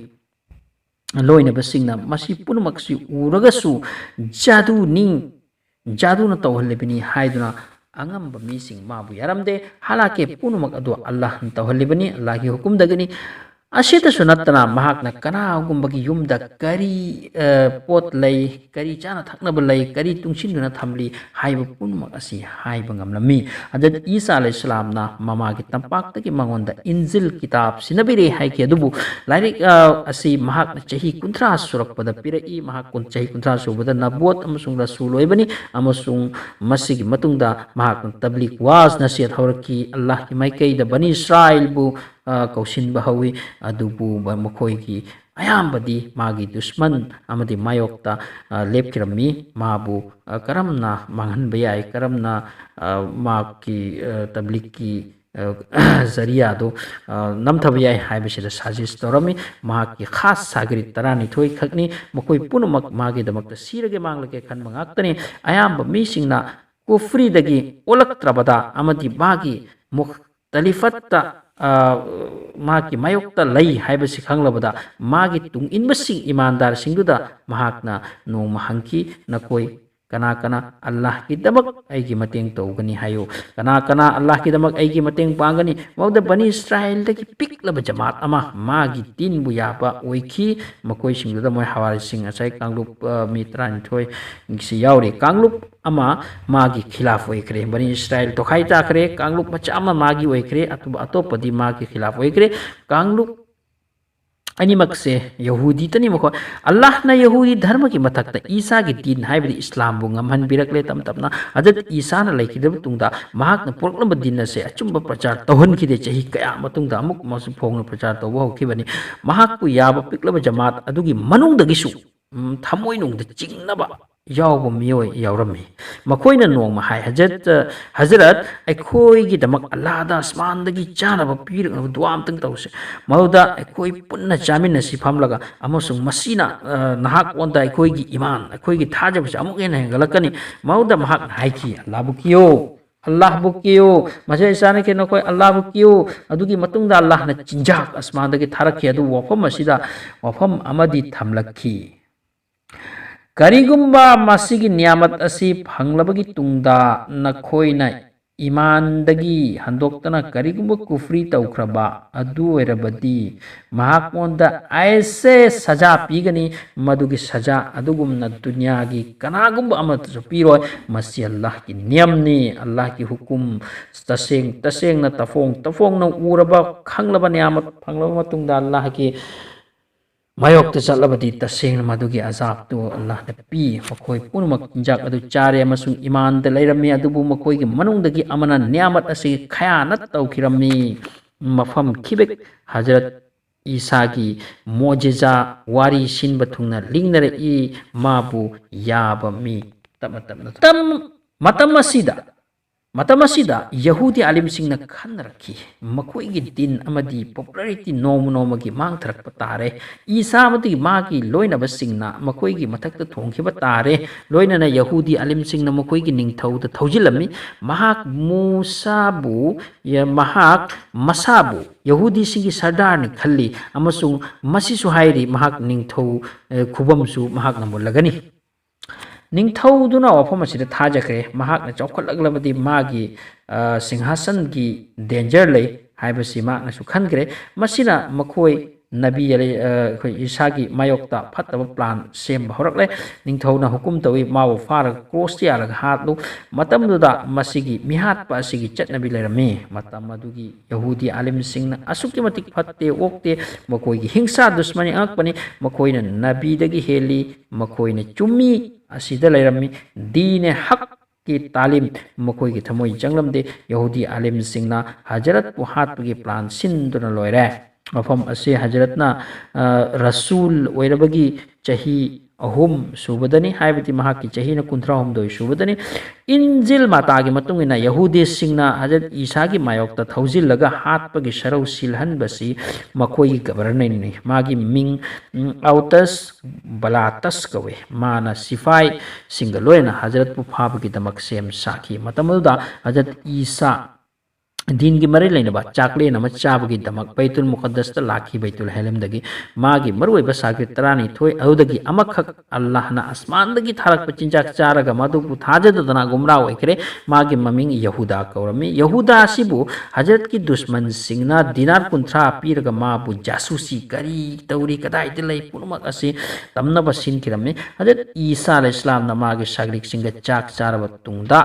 ꯂꯣꯏꯅꯕꯁꯤꯡꯅ ꯃꯁꯤ ꯄꯨꯝꯅꯃꯛꯁꯤ ꯎꯔꯒꯁꯨ ꯖꯥꯗꯨꯅꯤ, ꯖꯥꯗꯨꯅ ꯇꯧꯍꯜꯂꯤꯕꯅꯤ ꯍꯥꯏꯗꯨꯅ ꯑꯉꯝꯕ ꯃꯤꯁꯤꯡ ꯃꯥꯕꯨ ꯌꯥꯔꯝꯗꯦ꯫ ꯍꯥꯂꯥꯀꯦ ꯄꯨꯝꯅꯃꯛ ꯑꯗꯨ ꯑꯜꯂꯥꯍꯅ ꯇꯧꯍꯜꯂꯤꯕꯅꯤ, ꯑꯜꯂꯥꯍꯒꯤ ꯍꯨꯀꯨꯝꯗꯒꯤꯅꯤ꯫ ꯑꯁꯤꯇꯁꯨ ꯅꯠꯇꯅ ꯃꯍꯥꯛꯅ ꯀꯅꯥꯒꯨꯝꯕꯒꯤ ꯌꯨꯝꯗ ꯀꯔꯤ, ꯑ, ꯄꯣꯠ ꯂꯩ, ꯀꯔꯤ ꯆꯥꯅ ꯊꯛꯅꯕ ꯂꯩ, ꯀꯔꯤ ꯇꯨꯡꯁꯤꯟꯗꯨꯅ ꯊꯝꯂꯤ ꯍꯥꯏꯕ ꯄꯨꯝꯅꯃꯛ ꯑꯁꯤ ꯍꯥꯏꯕ ꯉꯝꯂꯝꯃꯤ꯫ ꯍꯖꯔꯠ ꯏꯁꯥ ꯑꯂꯩꯍꯤꯁꯁꯂꯥꯝꯅ ꯃꯃꯥꯒꯤ ꯇꯝꯄꯥꯛꯇꯒꯤ ꯃꯉꯣꯟꯗ ꯏꯟꯖꯤꯜ ꯀꯤꯇꯥꯕ ꯁꯤꯟꯅꯕꯤꯔꯦ ꯍꯥꯏꯈꯤ, ꯑꯗꯨꯕꯨ ꯂꯥꯏꯔꯤꯛ, ꯑ, ꯑꯁꯤ ꯃꯍꯥꯛꯅ ꯆꯍꯤ ꯀꯨꯟꯊ꯭ꯔꯥ ꯁꯨꯔꯛꯄꯗ ꯄꯤꯔꯛꯏ꯫ ꯃꯍꯥꯛ ꯀꯨꯟ-, ꯆꯍꯤ ꯀꯨꯟꯊ꯭ꯔꯥ ꯁꯨꯕꯗ ꯅꯕꯣꯠ ꯑꯃꯁꯨꯡ ꯔꯁꯨꯜ ꯑꯣꯏꯕꯅꯤ, ꯑꯃꯁꯨꯡ ꯃꯁꯤꯒꯤ ꯃꯇꯨꯡꯗ ꯃꯍꯥꯛꯅ ꯇꯕ꯭ꯂꯤꯛ ꯋꯥꯖ ꯅꯁꯤꯍꯠ ꯍꯧꯔꯛꯈꯤ꯫ ꯑꯜꯂꯥꯍꯒꯤ ꯃꯥꯏꯀꯩꯗ ꯕꯅꯤ ꯏꯁꯔꯥꯏꯜꯕꯨ, ꯑ, ꯀꯧꯁꯤꯟꯕ ꯍꯧꯏ, ꯑꯗꯨꯕꯨ ꯃꯈꯣꯏꯒꯤ ꯑꯌꯥꯝꯕꯗꯤ ꯃꯥꯒꯤ ꯗꯨꯁꯃꯟ ꯑꯃꯗꯤ ꯃꯥꯌꯣꯛꯇ, ꯑ, ꯂꯦꯞꯈꯤꯔꯝꯃꯤ꯫ ꯃꯥꯕꯨ, ꯑ, ꯀꯔꯝꯅ ꯃꯥꯡꯍꯟꯕ ꯌꯥꯏ, ꯀꯔꯝꯅ, ꯑ, ꯃꯍꯥꯛꯀꯤ, ꯑ, ꯇꯕ꯭ꯂꯤꯛꯀꯤ, ꯑ, ꯖꯔꯤꯌꯥꯗꯨ, ꯑ, ꯅꯝꯊꯕ ꯌꯥꯏ ꯍꯥꯏꯕꯁꯤꯗ ꯁꯖꯦꯁ ꯇꯧꯔꯝꯃꯤ꯫ ꯃꯍꯥꯛꯀꯤ ꯈꯥꯁ ꯁꯥꯒꯔꯤꯠ ꯇꯔꯥꯅꯤꯊꯣꯏ ꯈꯛꯅꯤ꯫ ꯃꯈꯣꯏ ꯄꯨꯝꯅꯃꯛ ꯃꯥꯒꯤꯗꯃꯛꯇ ꯁꯤꯔꯒꯦ ꯃꯥꯡꯂꯒꯦ ꯈꯟꯕ ꯉꯥꯛꯇꯅꯤ꯫ ꯑꯌꯥꯝꯕ ꯃꯤꯁꯤꯡꯅ ꯀꯨꯐ꯭ꯔꯤꯗꯒꯤ ꯑꯣꯜꯂꯛꯇ꯭ꯔꯕꯗ ꯑꯃꯗꯤ ꯃꯥꯒꯤ ꯃꯨꯈ-, ꯇꯂꯤꯐꯠꯇ, ꯑ, ꯃꯍꯥꯛꯀꯤ ꯃꯥꯌꯣꯛꯇ ꯂꯩ ꯍꯥꯏꯕꯁꯤ ꯈꯪꯂꯕꯗ, ꯃꯥꯒꯤ ꯇꯨꯡ ꯏꯟꯕꯁꯤꯡ, ꯏꯃꯥꯟꯗꯥꯔꯁꯤꯡꯗꯨꯗ ꯃꯍꯥꯛꯅ ꯅꯣꯡꯃ ꯍꯪꯈꯤ, "ꯅꯈꯣꯏ ꯀꯅꯥ ꯀꯅꯥ ꯑꯜꯂꯥꯍꯒꯤꯗꯃꯛ ꯑꯩꯒꯤ ꯃꯇꯦꯡ ꯇꯧꯒꯅꯤ ꯍꯥꯏꯌꯨ? ꯀꯅꯥ ꯀꯅꯥ ꯑꯜꯂꯥꯍꯒꯤꯗꯃꯛ ꯑꯩꯒꯤ ꯃꯇꯦꯡ ꯄꯥꯡꯒꯅꯤ?" ꯃꯗꯨꯗ ꯕꯅꯤ ꯏꯁꯔꯥꯏꯜꯗꯒꯤ ꯄꯤꯛꯂꯕ ꯖꯃꯥꯠ ꯑꯃ ꯃꯥꯒꯤ ꯗꯤꯟꯕꯨ ꯌꯥꯕ ꯑꯣꯏꯈꯤ꯫ ꯃꯈꯣꯏꯁꯤꯡꯗꯨꯗ ꯃꯣꯏ ꯍꯋꯥꯔꯤꯁꯤꯡ, ꯉꯁꯥꯏ ꯀꯥꯡꯂꯨꯞ, ꯑ, ꯃꯤ ꯇꯔꯥꯅꯤꯊꯣꯏ ꯁꯤ ꯌꯥꯎꯔꯤ꯫ ꯀꯥꯡꯂꯨꯞ ꯑꯃ ꯃꯥꯒꯤ ꯈꯤꯂꯥꯐ ꯑꯣꯏꯈ꯭ꯔꯦ꯫ ꯕꯅꯤ ꯏꯁꯔꯥꯏꯜ ꯇꯣꯈꯥꯏ ꯇꯥꯈ꯭ꯔꯦ꯫ ꯀꯥꯡꯂꯨꯞ ꯃꯆꯥ ꯑꯃ ꯃꯥꯒꯤ ꯑꯣꯏꯈ꯭ꯔꯦ, ꯑꯗꯨꯒ ꯑꯇꯣꯞꯄꯗꯤ ꯃꯥꯒꯤ ꯈꯤꯂꯥꯐ ꯑꯣꯏꯈ꯭ꯔꯦ꯫ ꯀꯥꯡꯂꯨꯞ ꯑꯅꯤꯃꯛꯁꯦ ꯌꯍꯨꯗꯤꯇꯅꯤ ꯃꯈꯣꯏ꯫ ꯑꯜꯂꯥꯍꯅ ꯌꯍꯨꯗꯤ ꯙꯔꯃꯒꯤ ꯃꯊꯛꯇ ꯏꯁꯥꯒꯤ ꯗꯤꯟ, ꯍꯥꯏꯕꯗꯤ ꯏꯁꯂꯥꯝꯕꯨ ꯉꯝꯍꯟꯕꯤꯔꯛꯂꯦ꯫ ꯇꯞ ꯇꯞꯅ ꯍꯖꯔꯠ ꯏꯁꯥꯅ ꯂꯩꯈꯤꯗ꯭ꯔꯕ ꯇꯨꯡꯗ ꯃꯍꯥꯛꯅ ꯄꯨꯔꯛꯂꯝꯕ ꯗꯤꯟ ꯑꯁꯦ ꯑꯆꯨꯝꯕ ꯄ꯭ꯔꯆꯥꯔ ꯇꯧꯍꯟꯈꯤꯗꯦ꯫ ꯆꯍꯤ ꯀꯌꯥ ꯃꯇꯨꯡꯗ ꯑꯃꯨꯛ ꯑꯃꯁꯨ ꯐꯣꯡꯅ ꯄ꯭ꯔꯆꯥꯔ ꯇꯧꯕ ꯍꯧꯈꯤꯕꯅꯤ꯫ ꯃꯍꯥꯛꯄꯨ ꯌꯥꯕ ꯄꯤꯛꯂꯕ ꯖꯃꯥꯠ ꯑꯗꯨꯒꯤ ꯃꯅꯨꯡꯗꯒꯤꯁꯨ, ꯎꯝ, ꯊꯃꯣꯏꯅꯨꯡꯗ ꯆꯤꯡꯅꯕ ꯌꯥꯎꯕ ꯃꯤꯑꯣꯏ ꯌꯥꯎꯔꯝꯃꯤ꯫ ꯃꯈꯣꯏꯅ ꯅꯣꯡꯃ ꯍꯥꯏ, "ꯍꯖꯔꯠ, ꯍꯖꯔꯠ, ꯑꯩꯈꯣꯏꯒꯤꯗꯃꯛ ꯑꯜꯂꯥꯍꯗ ꯑꯁꯃꯥꯟꯗꯒꯤ ꯆꯥꯅꯕ ꯄꯤꯔꯛꯅꯕ ꯗꯨꯋꯥ ꯑꯝꯇꯪ ꯇꯧꯁꯦ꯫" ꯃꯗꯨꯗ ꯑꯩꯈꯣꯏ ꯄꯨꯟꯅ ꯆꯥꯃꯤꯟꯅꯁꯤ ꯐꯝꯂꯒ, ꯑꯃꯁꯨꯡ ꯃꯁꯤꯅ, ꯑ, ꯅꯍꯥꯛꯉꯣꯟꯗ ꯑꯩꯈꯣꯏꯒꯤ ꯏꯃꯥꯟ, ꯑꯩꯈꯣꯏꯒꯤ ꯊꯥꯖꯕꯁꯤ ꯑꯃꯨꯛ ꯍꯦꯟꯅ ꯍꯦꯟꯒꯠꯂꯛꯀꯅꯤ꯫ ꯃꯗꯨꯗ ꯃꯍꯥꯛꯅ ꯍꯥꯏꯈꯤ, "ꯑꯜꯂꯥꯍꯕꯨ ꯀꯤꯌꯣ, ꯑꯜꯂꯥꯍꯕꯨ ꯀꯤꯌꯣ, ꯃꯁꯤ ꯆꯥꯅꯈꯤ ꯅꯈꯣꯏ ꯑꯜꯂꯥꯍꯕꯨ ꯀꯤꯌꯣ꯫" ꯑꯗꯨꯒꯤ ꯃꯇꯨꯡꯗ ꯑꯜꯂꯥꯍꯅ ꯆꯤꯟꯖꯥꯛ ꯑꯁꯃꯥꯟꯗꯒꯤ ꯊꯥꯔꯛꯈꯤ꯫ ꯑꯗꯨꯕꯨ ꯋꯥꯐꯝ ꯑꯁꯤꯗ ꯋꯥꯐꯝ ꯑꯃꯗꯤ ꯊꯝꯂꯛꯈꯤ꯫ "ꯀꯔꯤꯒꯨꯝꯕ ꯃꯁꯤꯒꯤ ꯅꯤꯌꯥꯃꯠ ꯑꯁꯤ ꯐꯪꯂꯕꯒꯤ ꯇꯨꯡꯗ ꯅꯈꯣꯏꯅ ꯏꯃꯥꯟꯗꯒꯤ ꯍꯟꯗꯣꯛꯇꯅ ꯀꯔꯤꯒꯨꯝꯕ ꯀꯨꯐ꯭ꯔꯤ ꯇꯧꯈ꯭ꯔꯕ ꯑꯗꯨ ꯑꯣꯏꯔꯕꯗꯤ ꯃꯍꯥꯛꯉꯣꯟꯗ ꯑꯩꯁꯦ ꯁꯖꯥ ꯄꯤꯒꯅꯤ꯫ ꯃꯗꯨꯒꯤ ꯁꯖꯥ ꯑꯗꯨꯒꯨꯝꯅ ꯗꯨꯅꯤꯌꯥꯒꯤ ꯀꯅꯥꯒꯨꯝꯕ ꯑꯃꯠꯇꯁꯨ ꯄꯤꯔꯣꯏ꯫ ꯃꯁꯤ ꯑꯜꯂꯥꯍꯀꯤ ꯅꯤꯌꯝꯅꯤ, ꯑꯜꯂꯥꯍꯀꯤ ꯍꯨꯀꯨꯝ꯫ ꯇꯁꯦꯡ ꯇꯁꯦꯡꯅ, ꯇꯐꯣꯡ ꯇꯐꯣꯡꯅ ꯎꯔꯕ, ꯈꯪꯂꯕ ꯅꯤꯌꯥꯃꯠ ꯐꯪꯂꯕ ꯃꯇꯨꯡꯗ ꯑꯜꯂꯥꯍꯀꯤ ꯃꯥꯌꯣꯛꯇ ꯆꯠꯂꯕꯗꯤ ꯇꯁꯦꯡꯅ ꯃꯗꯨꯒꯤ ꯑꯖꯥꯕꯇꯨ ꯑꯜꯂꯥꯍꯅ ꯄꯤ꯫ ꯃꯈꯣꯏ ꯄꯨꯝꯅꯃꯛ ꯆꯤꯟꯖꯥꯛ ꯑꯗꯨ ꯆꯥꯔꯦ ꯑꯃꯁꯨꯡ ꯏꯃꯥꯟꯗ ꯂꯩꯔꯝꯃꯤ, ꯑꯗꯨꯕꯨ ꯃꯈꯣꯏꯒꯤ ꯃꯅꯨꯡꯗꯒꯤ ꯑꯃꯅ ꯅꯤꯌꯥꯃꯠ ꯑꯁꯤ ꯈꯌꯥꯅꯠ ꯇꯧꯈꯤꯔꯝꯃꯤ꯫ ꯃꯐꯝ ꯈꯤꯕꯦꯛ ꯍꯖꯔꯠ ꯏꯁꯥꯒꯤ ꯃꯣꯖꯤꯖꯥ ꯋꯥꯔꯤ ꯁꯤꯟꯕ ꯊꯨꯡꯅ ꯂꯤꯡꯅꯔꯛꯏ, ꯃꯥꯕꯨ ꯌꯥꯕ ꯃꯤ ꯇꯞꯅ ꯇꯞꯅ ꯇꯝ-, ꯃꯇꯝ ꯑꯁꯤꯗ, ꯃꯇꯝ ꯑꯁꯤꯗ ꯌꯍꯨꯗꯤ ꯑꯥꯂꯤꯝꯁꯤꯡꯅ ꯈꯟꯅꯔꯛꯈꯤ, ꯃꯈꯣꯏꯒꯤ ꯗꯤꯟ ꯑꯃꯗꯤ popularity ꯅꯣꯡꯃ ꯅꯣꯡꯃꯒꯤ ꯃꯥꯡꯊꯔꯛꯄ ꯇꯥꯔꯦ꯫ ꯏꯁꯥ ꯑꯃꯗꯤ ꯃꯥꯒꯤ ꯂꯣꯏꯅꯕꯁꯤꯡꯅ ꯃꯈꯣꯏꯒꯤ ꯃꯊꯛꯇ ꯊꯣꯡꯈꯤꯕ ꯇꯥꯔꯦ꯫ ꯂꯣꯏꯅꯅ ꯌꯍꯨꯗꯤ ꯑꯥꯂꯤꯝꯁꯤꯡꯅ ꯃꯈꯣꯏꯒꯤ ꯅꯤꯡꯊꯧꯗ ꯊꯧꯖꯤꯜꯂꯝꯃꯤ꯫ ꯃꯍꯥꯛ ꯃꯨꯁꯥꯕꯨ, ꯌ-, ꯃꯍꯥꯛ ꯃꯁꯥꯕꯨ ꯌꯍꯨꯗꯤꯁꯤꯡꯒꯤ ꯁꯔꯗꯥꯔꯅꯤ ꯈꯜꯂꯤ ꯑꯃꯁꯨꯡ ꯃꯁꯤꯁꯨ ꯍꯥꯏꯔꯤ, ꯃꯍꯥꯛ ꯅꯤꯡꯊꯧ, ꯑ, ꯈꯨꯕꯝꯁꯨ ꯃꯍꯥꯛꯅ ꯃꯨꯜꯂꯒꯅꯤ꯫ ꯅꯤꯡꯊꯧꯗꯨꯅ ꯋꯥꯐꯝ ꯑꯁꯤꯗ ꯊꯥꯖꯈ꯭ꯔꯦ꯫ ꯃꯍꯥꯛꯅ ꯆꯥꯎꯈꯠꯂꯛꯂꯕꯗꯤ ꯃꯥꯒꯤ, ꯑ, ꯁꯤꯡꯍꯥꯁꯟꯒꯤ danger ꯂꯩ ꯍꯥꯏꯕꯁꯤ ꯃꯍꯥꯛꯅꯁꯨ ꯈꯟꯈ꯭ꯔꯦ꯫ ꯃꯁꯤꯅ ꯃꯈꯣꯏ ꯅꯕꯤ ꯑꯂꯤ-, ꯑ, ꯑꯩꯈꯣꯏ ꯏꯁꯥꯒꯤ ꯃꯥꯌꯣꯛꯇ ꯐꯠꯇꯕ plan ꯁꯦꯝꯕ ꯍꯧꯔꯛꯂꯦ꯫ ꯅꯤꯡꯊꯧꯅ ꯍꯨꯀꯨꯝ ꯇꯧꯏ, ꯃꯥꯕꯨ ꯐꯥꯔꯒ ꯀ꯭ꯔꯣꯁꯇ ꯌꯥꯜꯂꯒ ꯍꯥꯠꯂꯨ꯫ ꯃꯇꯝꯗꯨꯗ ꯃꯁꯤꯒꯤ ꯃꯤꯍꯥꯠꯄ ꯑꯁꯤꯒꯤ ꯆꯠꯅꯕꯤ ꯂꯩꯔꯝꯃꯤ꯫ ꯃꯇꯝ ꯑꯗꯨꯒꯤ ꯌꯍꯨꯗꯤ ꯑꯥꯂꯤꯝꯁꯤꯡꯅ ꯑꯁꯨꯛꯀꯤ ꯃꯇꯤꯛ ꯐꯠꯇꯦ ꯑꯣꯛꯇꯦ, ꯃꯈꯣꯏꯒꯤ ꯍꯤꯡꯁꯥ ꯗꯨꯁꯃꯅꯤ ꯑꯉꯛꯄꯅꯤ, ꯃꯈꯣꯏꯅ ꯅꯕꯤꯗꯒꯤ ꯍꯦꯜꯂꯤ, ꯃꯈꯣꯏꯅ ꯆꯨꯝꯃꯤ, ꯑꯁꯤꯗ ꯂꯩꯔꯝꯃꯤ꯫ ꯗꯤꯅꯦ ꯍꯛꯀꯤ ꯇꯥꯂꯤꯝ ꯃꯈꯣꯏꯒꯤ ꯊꯃꯣꯏ ꯆꯪꯂꯝꯗꯦ꯫ ꯌꯍꯨꯗꯤ ꯑꯥꯂꯤꯝꯁꯤꯡꯅ ꯍꯖꯔꯠꯄꯨ ꯍꯥꯠꯄꯒꯤ plan ꯁꯤꯟꯗꯨꯅ ꯂꯣꯏꯔꯦ꯫ ꯃꯐꯝ ꯑꯁꯤ ꯍꯖꯔꯠꯅ, ꯑ, ꯔꯁꯨꯜ ꯑꯣꯏꯔꯕꯒꯤ ꯆꯍꯤ ꯑꯍꯨꯝ ꯁꯨꯕꯗꯅꯤ, ꯍꯥꯏꯕꯗꯤ ꯃꯍꯥꯛꯀꯤ ꯆꯍꯤꯅ ꯀꯨꯟꯊ꯭ꯔꯥ ꯍꯨꯝꯗꯣꯏ ꯁꯨꯕꯗꯅꯤ꯫ ꯏꯟꯖꯤꯜ ꯃꯇꯥꯒꯤ ꯃꯇꯨꯡ ꯏꯟꯅ ꯌꯍꯨꯗꯤꯁꯤꯡꯅ ꯍꯖꯔꯠ ꯏꯁꯥꯒꯤ ꯃꯥꯌꯣꯛꯇ ꯊꯧꯖꯤꯜꯂꯒ ꯍꯥꯠꯄꯒꯤ ꯁꯔꯧ ꯁꯤꯜꯍꯟꯕꯁꯤ ꯃꯈꯣꯏꯒꯤ governor ꯅꯤ꯫ ꯃꯥꯒꯤ ꯃꯤꯡ, ꯎꯝ, ꯑꯥꯎꯇꯁ ꯕꯂꯥꯇꯁ ꯀꯧꯏ꯫ ꯃꯥꯅ ꯁꯤꯐꯥꯏꯁꯤꯡꯒ ꯂꯣꯏꯅꯅ ꯍꯖꯔꯠꯄꯨ ꯐꯥꯕꯒꯤꯗꯃꯛ ꯁꯦꯝ ꯁꯥꯈꯤ꯫ ꯃꯇꯝ ꯑꯗꯨꯗ ꯍꯖꯔꯠ ꯏꯁꯥ ꯗꯤꯟꯒꯤ ꯃꯔꯤ ꯂꯩꯅꯕ ꯆꯥꯛꯂꯦꯟ ꯑꯃ ꯆꯥꯕꯒꯤꯗꯃꯛ ꯕꯩꯇꯨꯜ ꯃꯨꯀꯗꯁꯇ ꯂꯥꯛꯈꯤ꯫ ꯕꯩꯇꯨꯜ ꯍꯦꯂꯝꯗꯒꯤ ꯃꯥꯒꯤ ꯃꯔꯨꯑꯣꯏꯕ ꯁꯥꯒꯤꯔ ꯇꯔꯥꯅꯤꯊꯣꯏ ꯑꯗꯨꯗꯒꯤ ꯑꯃꯈꯛ ꯑꯜꯂꯥꯍꯅ ꯑꯁꯃꯥꯟꯗꯒꯤ ꯊꯥꯔꯛꯄ ꯆꯤꯟꯖꯥꯛ ꯆꯥꯔꯒ ꯃꯗꯨꯕꯨ ꯊꯥꯖꯗꯗꯅ ꯒꯨꯝꯔꯥ ꯑꯣꯏꯈ꯭ꯔꯦ꯫ ꯃꯥꯒꯤ ꯃꯃꯤꯡ ꯌꯍꯨꯗꯥ ꯀꯧꯔꯝꯃꯤ꯫ ꯌꯍꯨꯗꯥ ꯑꯁꯤꯕꯨ ꯍꯖꯔꯠꯀꯤ ꯗꯨꯁꯃꯟꯁꯤꯡꯅ ꯗꯤꯅꯥꯔ ꯀꯨꯟꯊ꯭ꯔꯥ ꯄꯤꯔꯒ ꯃꯥꯕꯨ ꯖꯥꯁꯨꯁꯤ ꯀꯔꯤ ꯇꯧꯔꯤ, ꯀꯗꯥꯏꯗ ꯂꯩ, ꯄꯨꯝꯅꯃꯛ ꯑꯁꯤ ꯇꯝꯅꯕ ꯁꯤꯟꯈꯤꯔꯝꯃꯤ꯫ ꯍꯖꯔꯠ ꯏꯁꯥ ꯑꯂꯩꯍꯤꯁꯂꯥꯝꯅ ꯃꯥꯒꯤ ꯁꯥꯒꯤꯔꯤꯛꯁꯤꯡꯒ ꯆꯥꯛ ꯆꯥꯔꯕ ꯇꯨꯡꯗ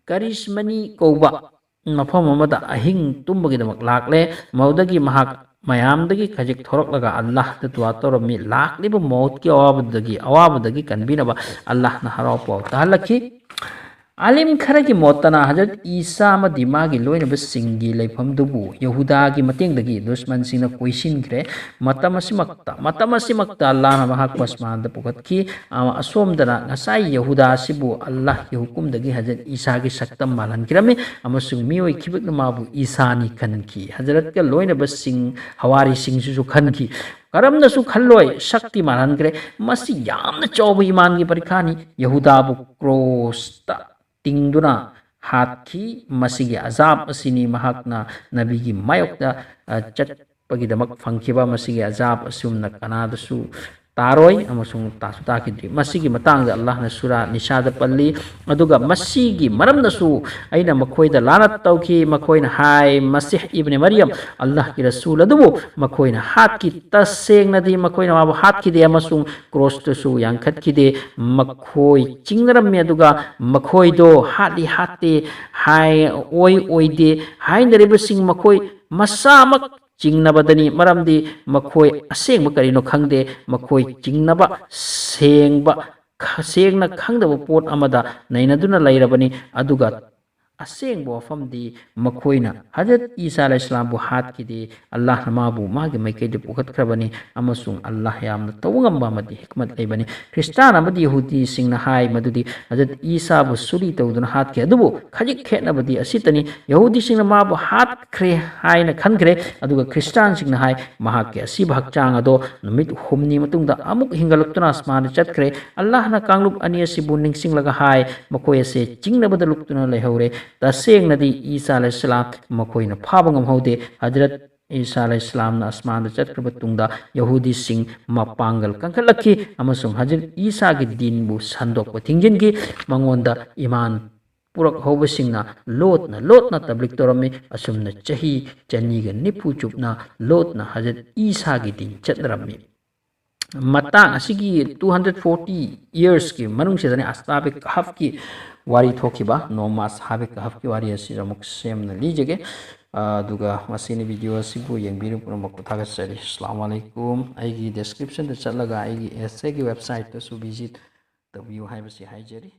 ꯀꯔꯤꯁꯃꯅꯤ ꯀꯧꯕ ꯃꯐꯝ ꯑꯃꯗ ꯑꯍꯤꯡ ꯇꯨꯝꯕꯒꯤꯗꯃꯛ ꯂꯥꯛꯂꯦ꯫ ꯃꯗꯨꯗꯒꯤ ꯃꯍꯥꯛ ꯃꯌꯥꯝꯗꯒꯤ ꯈꯖꯤꯛ ꯊꯣꯔꯛꯂꯒ ꯑꯜꯂꯥꯍꯗ ꯗꯨꯋꯥ ꯇꯧꯔꯝꯃꯤ꯫ ꯂꯥꯛꯂꯤꯕ ꯃꯧꯠꯀꯤ ꯑꯋꯥꯕꯗꯒꯤ, ꯑꯋꯥꯕꯗꯒꯤ ꯀꯟꯕꯤꯅꯕ ꯑꯜꯂꯥꯍꯅ ꯍꯔꯥꯎ ꯄꯥꯎ ꯇꯥꯍꯜꯂꯛꯈꯤ꯫ ꯑꯥꯂꯤꯝ ꯈꯔꯒꯤ ꯃꯣꯠꯇꯅ ꯍꯖꯔꯠ ꯏꯁꯥ ꯑꯃꯗꯤ ꯃꯥꯒꯤ ꯂꯣꯏꯅꯕꯁꯤꯡꯒꯤ ꯂꯩꯐꯝꯗꯨꯕꯨ ꯌꯍꯨꯗꯥꯒꯤ ꯃꯇꯦꯡꯗꯒꯤ ꯗꯨꯁꯃꯟꯁꯤꯡꯅ ꯀꯣꯏꯁꯤꯟꯈ꯭ꯔꯦ꯫ ꯃꯇꯝ ꯑꯁꯤꯃꯛꯇ, ꯃꯇꯝ ꯑꯁꯤꯃꯛꯇ ꯑꯜꯂꯥꯍꯅ ꯃꯍꯥꯛꯄꯨ ꯑꯁꯃꯥꯟꯗ ꯄꯨꯈꯠꯈꯤ꯫ ꯑ-, ꯑꯁꯣꯝꯗꯅ ꯉꯁꯥꯏ ꯌꯍꯨꯗꯥ ꯑꯁꯤꯕꯨ ꯑꯜꯂꯥꯍꯒꯤ ꯍꯨꯀꯨꯝꯗꯒꯤ ꯍꯖꯔꯠ ꯏꯁꯥꯒꯤ ꯁꯛꯇꯝ ꯃꯥꯜꯍꯟꯈꯤꯔꯝꯃꯤ ꯑꯃꯁꯨꯡ ꯃꯤꯑꯣꯏ ꯈꯤꯕꯤꯛꯅ ꯃꯥꯕꯨ ꯏꯁꯥꯅꯤ ꯈꯟꯈꯤ꯫ ꯍꯖꯔꯠꯀ ꯂꯣꯏꯅꯕꯁꯤꯡ, ꯍꯋꯥꯔꯤꯁꯤꯡꯁꯤꯁꯨ ꯈꯟꯈꯤ꯫ ꯀꯔꯝꯅꯁꯨ ꯈꯜꯂꯣꯏ, ꯁꯛꯇꯤ ꯃꯥꯜꯍꯟꯈ꯭ꯔꯦ꯫ ꯃꯁꯤ ꯌꯥꯝꯅ ꯆꯥꯎꯕ ꯏꯃꯥꯟꯒꯤ ꯄꯔꯤꯈꯥꯅꯤ꯫ ꯌꯍꯨꯗꯥꯕꯨ ꯀ꯭ꯔꯣꯁꯇ ꯇꯤꯡꯗꯨꯅ ꯍꯥꯠꯈꯤ꯫ ꯃꯁꯤꯒꯤ ꯑꯖꯥꯕ ꯑꯁꯤꯅꯤ ꯃꯍꯥꯛꯅ ꯅꯕꯤꯒꯤ ꯃꯥꯌꯣꯛꯇ, ꯑ, ꯆꯠꯄꯒꯤꯗꯃꯛ ꯐꯪꯈꯤꯕ꯫ ꯃꯁꯤꯒꯤ ꯑꯖꯥꯕ ꯑꯁꯨꯝꯅ ꯀꯅꯥꯗꯁꯨ ꯇꯥꯔꯣꯏ ꯑꯃꯁꯨꯡ ꯇꯥꯁꯨ ꯇꯥꯈꯤꯗ꯭ꯔꯤ꯫ ꯃꯁꯤꯒꯤ ꯃꯇꯥꯡꯗ ꯑꯜꯂꯥꯍꯅ ꯁꯨꯔꯥ ꯅꯤꯁꯥꯗ ꯄꯜꯂꯤ꯫ ꯑꯗꯨꯒ ꯃꯁꯤꯒꯤ ꯃꯔꯝꯅꯁꯨ ꯑꯩꯅ ꯃꯈꯣꯏꯗ ꯂꯥꯅꯠ ꯇꯧꯈꯤ꯫ ꯃꯈꯣꯏꯅ ꯍꯥꯏ, "ꯃꯁꯤꯍ ꯏꯕꯅꯤ ꯃꯔꯤꯌꯝ ꯑꯜꯂꯥꯍꯒꯤ ꯔꯁꯨꯜ ꯑꯗꯨꯕꯨ ꯃꯈꯣꯏꯅ ꯍꯥꯠꯈꯤ꯫ ꯇꯁꯦꯡꯅꯗꯤ ꯃꯈꯣꯏꯅ ꯃꯥꯕꯨ ꯍꯥꯠꯈꯤꯗꯦ ꯑꯃꯁꯨꯡ ꯀ꯭ꯔꯣꯁꯇꯁꯨ ꯌꯥꯡꯈꯠꯈꯤꯗꯦ꯫ ꯃꯈꯣꯏ ꯆꯤꯡꯅꯔꯝꯃꯤ, ꯑꯗꯨꯒ ꯃꯈꯣꯏꯗꯣ ꯍꯥꯠꯂꯤ ꯍꯥꯠꯇꯦ ꯍꯥꯏ, ꯑꯣꯏ ꯑꯣꯏꯗꯦ ꯍꯥꯏꯅꯔꯤꯕꯁꯤꯡ ꯃꯈꯣꯏ ꯃꯁꯥꯃꯛ ꯆꯤꯡꯅꯕꯗꯅꯤ, ꯃꯔꯝꯗꯤ ꯃꯈꯣꯏ ꯑꯁꯦꯡꯕ ꯀꯔꯤꯅꯣ ꯈꯪꯗꯦ꯫ ꯃꯈꯣꯏ ꯆꯤꯡꯅꯕ ꯁꯦꯡꯕ, ꯈ-, ꯁꯦꯡꯅ ꯈꯪꯗꯕ ꯄꯣꯠ ꯑꯃꯗ ꯅꯩꯅꯗꯨꯅ ꯂꯩꯔꯕꯅꯤ, ꯑꯗꯨꯒ ꯑꯁꯦꯡꯕ ꯋꯥꯐꯝꯗꯤ ꯃꯈꯣꯏꯅ ꯍꯖꯔꯠ ꯏꯁꯥ ꯑꯂꯩꯍꯤꯁꯁꯂꯥꯝꯕꯨ ꯍꯥꯠꯈꯤꯗꯦ꯫ ꯑꯜꯂꯥꯍꯅ ꯃꯥꯕꯨ ꯃꯥꯒꯤ ꯃꯥꯏꯀꯩꯗ ꯄꯨꯈꯠꯈ꯭ꯔꯕꯅꯤ, ꯑꯃꯁꯨꯡ ꯑꯜꯂꯥꯍ ꯌꯥꯝꯅ ꯇꯧꯕ ꯉꯝꯕ ꯑꯃꯗꯤ ꯍꯤꯛꯃꯠ ꯂꯩꯕꯅꯤ꯫ ꯈ꯭ꯔꯤꯁꯇꯥꯟ ꯑꯃꯗꯤ ꯌꯍꯨꯗꯤꯁꯤꯡꯅ ꯍꯥꯏ ꯃꯗꯨꯗꯤ ꯍꯖꯔꯠ ꯏꯁꯥꯕꯨ ꯁꯨꯔꯤ ꯇꯧꯗꯨꯅ ꯍꯥꯠꯈꯤ꯫ ꯑꯗꯨꯕꯨ ꯈꯖꯤꯛ ꯈꯦꯠꯅꯕꯗꯤ ꯑꯁꯤꯇꯅꯤ, ꯌꯍꯨꯗꯤꯁꯤꯡꯅ ꯃꯥꯕꯨ ꯍꯥꯠꯈ꯭ꯔꯦ ꯍꯥꯏꯅ ꯈꯟꯈ꯭ꯔꯦ, ꯑꯗꯨꯒ ꯈ꯭ꯔꯤꯁꯇꯥꯟꯁꯤꯡꯅ ꯍꯥꯏ ꯃꯍꯥꯛꯀꯤ ꯑꯁꯤꯕ ꯍꯛꯆꯥꯡ ꯑꯗꯣ ꯅꯨꯃꯤꯠ ꯍꯨꯝꯅꯤ ꯃꯇꯨꯡꯗ ꯑꯃꯨꯛ ꯍꯤꯡꯒꯠꯂꯛꯇꯨꯅ ꯑꯁꯃꯥꯟꯗ ꯆꯠꯈ꯭ꯔꯦ꯫ ꯑꯜꯂꯥꯍꯅ ꯀꯥꯡꯂꯨꯞ ꯑꯅꯤ ꯑꯁꯤꯕꯨ ꯅꯤꯡꯁꯤꯡꯂꯒ ꯍꯥꯏ, ꯃꯈꯣꯏ ꯑꯁꯦ ꯆꯤꯡꯅꯕꯗ ꯂꯨꯞꯇꯨꯅ ꯂꯩꯍꯧꯔꯦ꯫ ꯇꯁꯦꯡꯅꯗꯤ ꯏꯁꯥ ꯑꯂꯩꯍꯤꯁꯁꯂꯥꯝ ꯃꯈꯣꯏꯅ ꯐꯥꯕ ꯉꯝꯍꯧꯗꯦ꯫ ꯍꯖꯔꯠ ꯏꯁꯥ ꯑꯂꯩꯍꯤꯁꯁꯂꯥꯝꯅ ꯑꯁꯃꯥꯟꯗ ꯆꯠꯈ꯭ꯔꯕ ꯇꯨꯡꯗ ꯌꯍꯨꯗꯤꯁꯤꯡ ꯃꯄꯥꯡꯒꯜ ꯀꯟꯈꯠꯂꯛꯈꯤ, ꯑꯃꯁꯨꯡ ꯍꯖꯔꯠ ꯏꯁꯥꯒꯤ ꯗꯤꯟꯕꯨ ꯁꯟꯗꯣꯛꯄ ꯊꯤꯡꯖꯤꯟꯈꯤ꯫ ꯃꯉꯣꯟꯗ ꯏꯃꯥꯟ ꯄꯨꯔꯛꯍꯧꯕꯁꯤꯡꯅ ꯂꯣꯠꯅ ꯂꯣꯠꯅ ꯇꯕ꯭ꯂꯤꯛ ꯇꯧꯔꯝꯃꯤ꯫ ꯑꯁꯨꯝꯅ ꯆꯍꯤ ꯆꯅꯤꯒ ꯅꯤꯐꯨ ꯆꯨꯞꯅ ꯂꯣꯠꯅ ꯍꯖꯔꯠ ꯏꯁꯥꯒꯤ ꯗꯤꯟ ꯆꯠꯅꯔꯝꯃꯤ꯫ ꯃꯇꯥꯡ ꯑꯁꯤꯒꯤ two hundred forty yearsꯀꯤ ꯃꯅꯨꯡꯁꯤꯗꯅꯤ ꯑꯁꯍꯥꯕꯦ ꯀꯍꯐꯀꯤ ꯋꯥꯔꯤ ꯊꯣꯛꯈꯤꯕ꯫ ꯅꯣꯡꯃ ꯑꯁꯍꯥꯕꯦ ꯀꯍꯐꯀꯤ ꯋꯥꯔꯤ ꯑꯁꯤ ꯑꯃꯨꯛ ꯁꯦꯝꯅ ꯂꯤꯖꯒꯦ꯫ ꯑꯗꯨꯒ ꯃꯁꯤꯅꯤ video ꯑꯁꯤꯕꯨ ꯌꯦꯡꯕꯤꯔꯤꯕ ꯄꯨꯝꯅꯃꯛꯄꯨ ꯊꯥꯒꯠꯆꯔꯤ꯫ ꯑꯁꯂꯥꯃꯨ ꯑꯂꯩꯀꯨꯝ꯫ ꯑꯩꯒꯤ descriptionꯗ ꯆꯠꯂꯒ ꯑꯩꯒꯤ essayꯒꯤ websiteꯇꯁꯨ visit ꯇꯧꯕꯤꯌꯨ ꯍꯥꯏꯕꯁꯤ ꯍꯥꯏꯖꯔꯤ꯫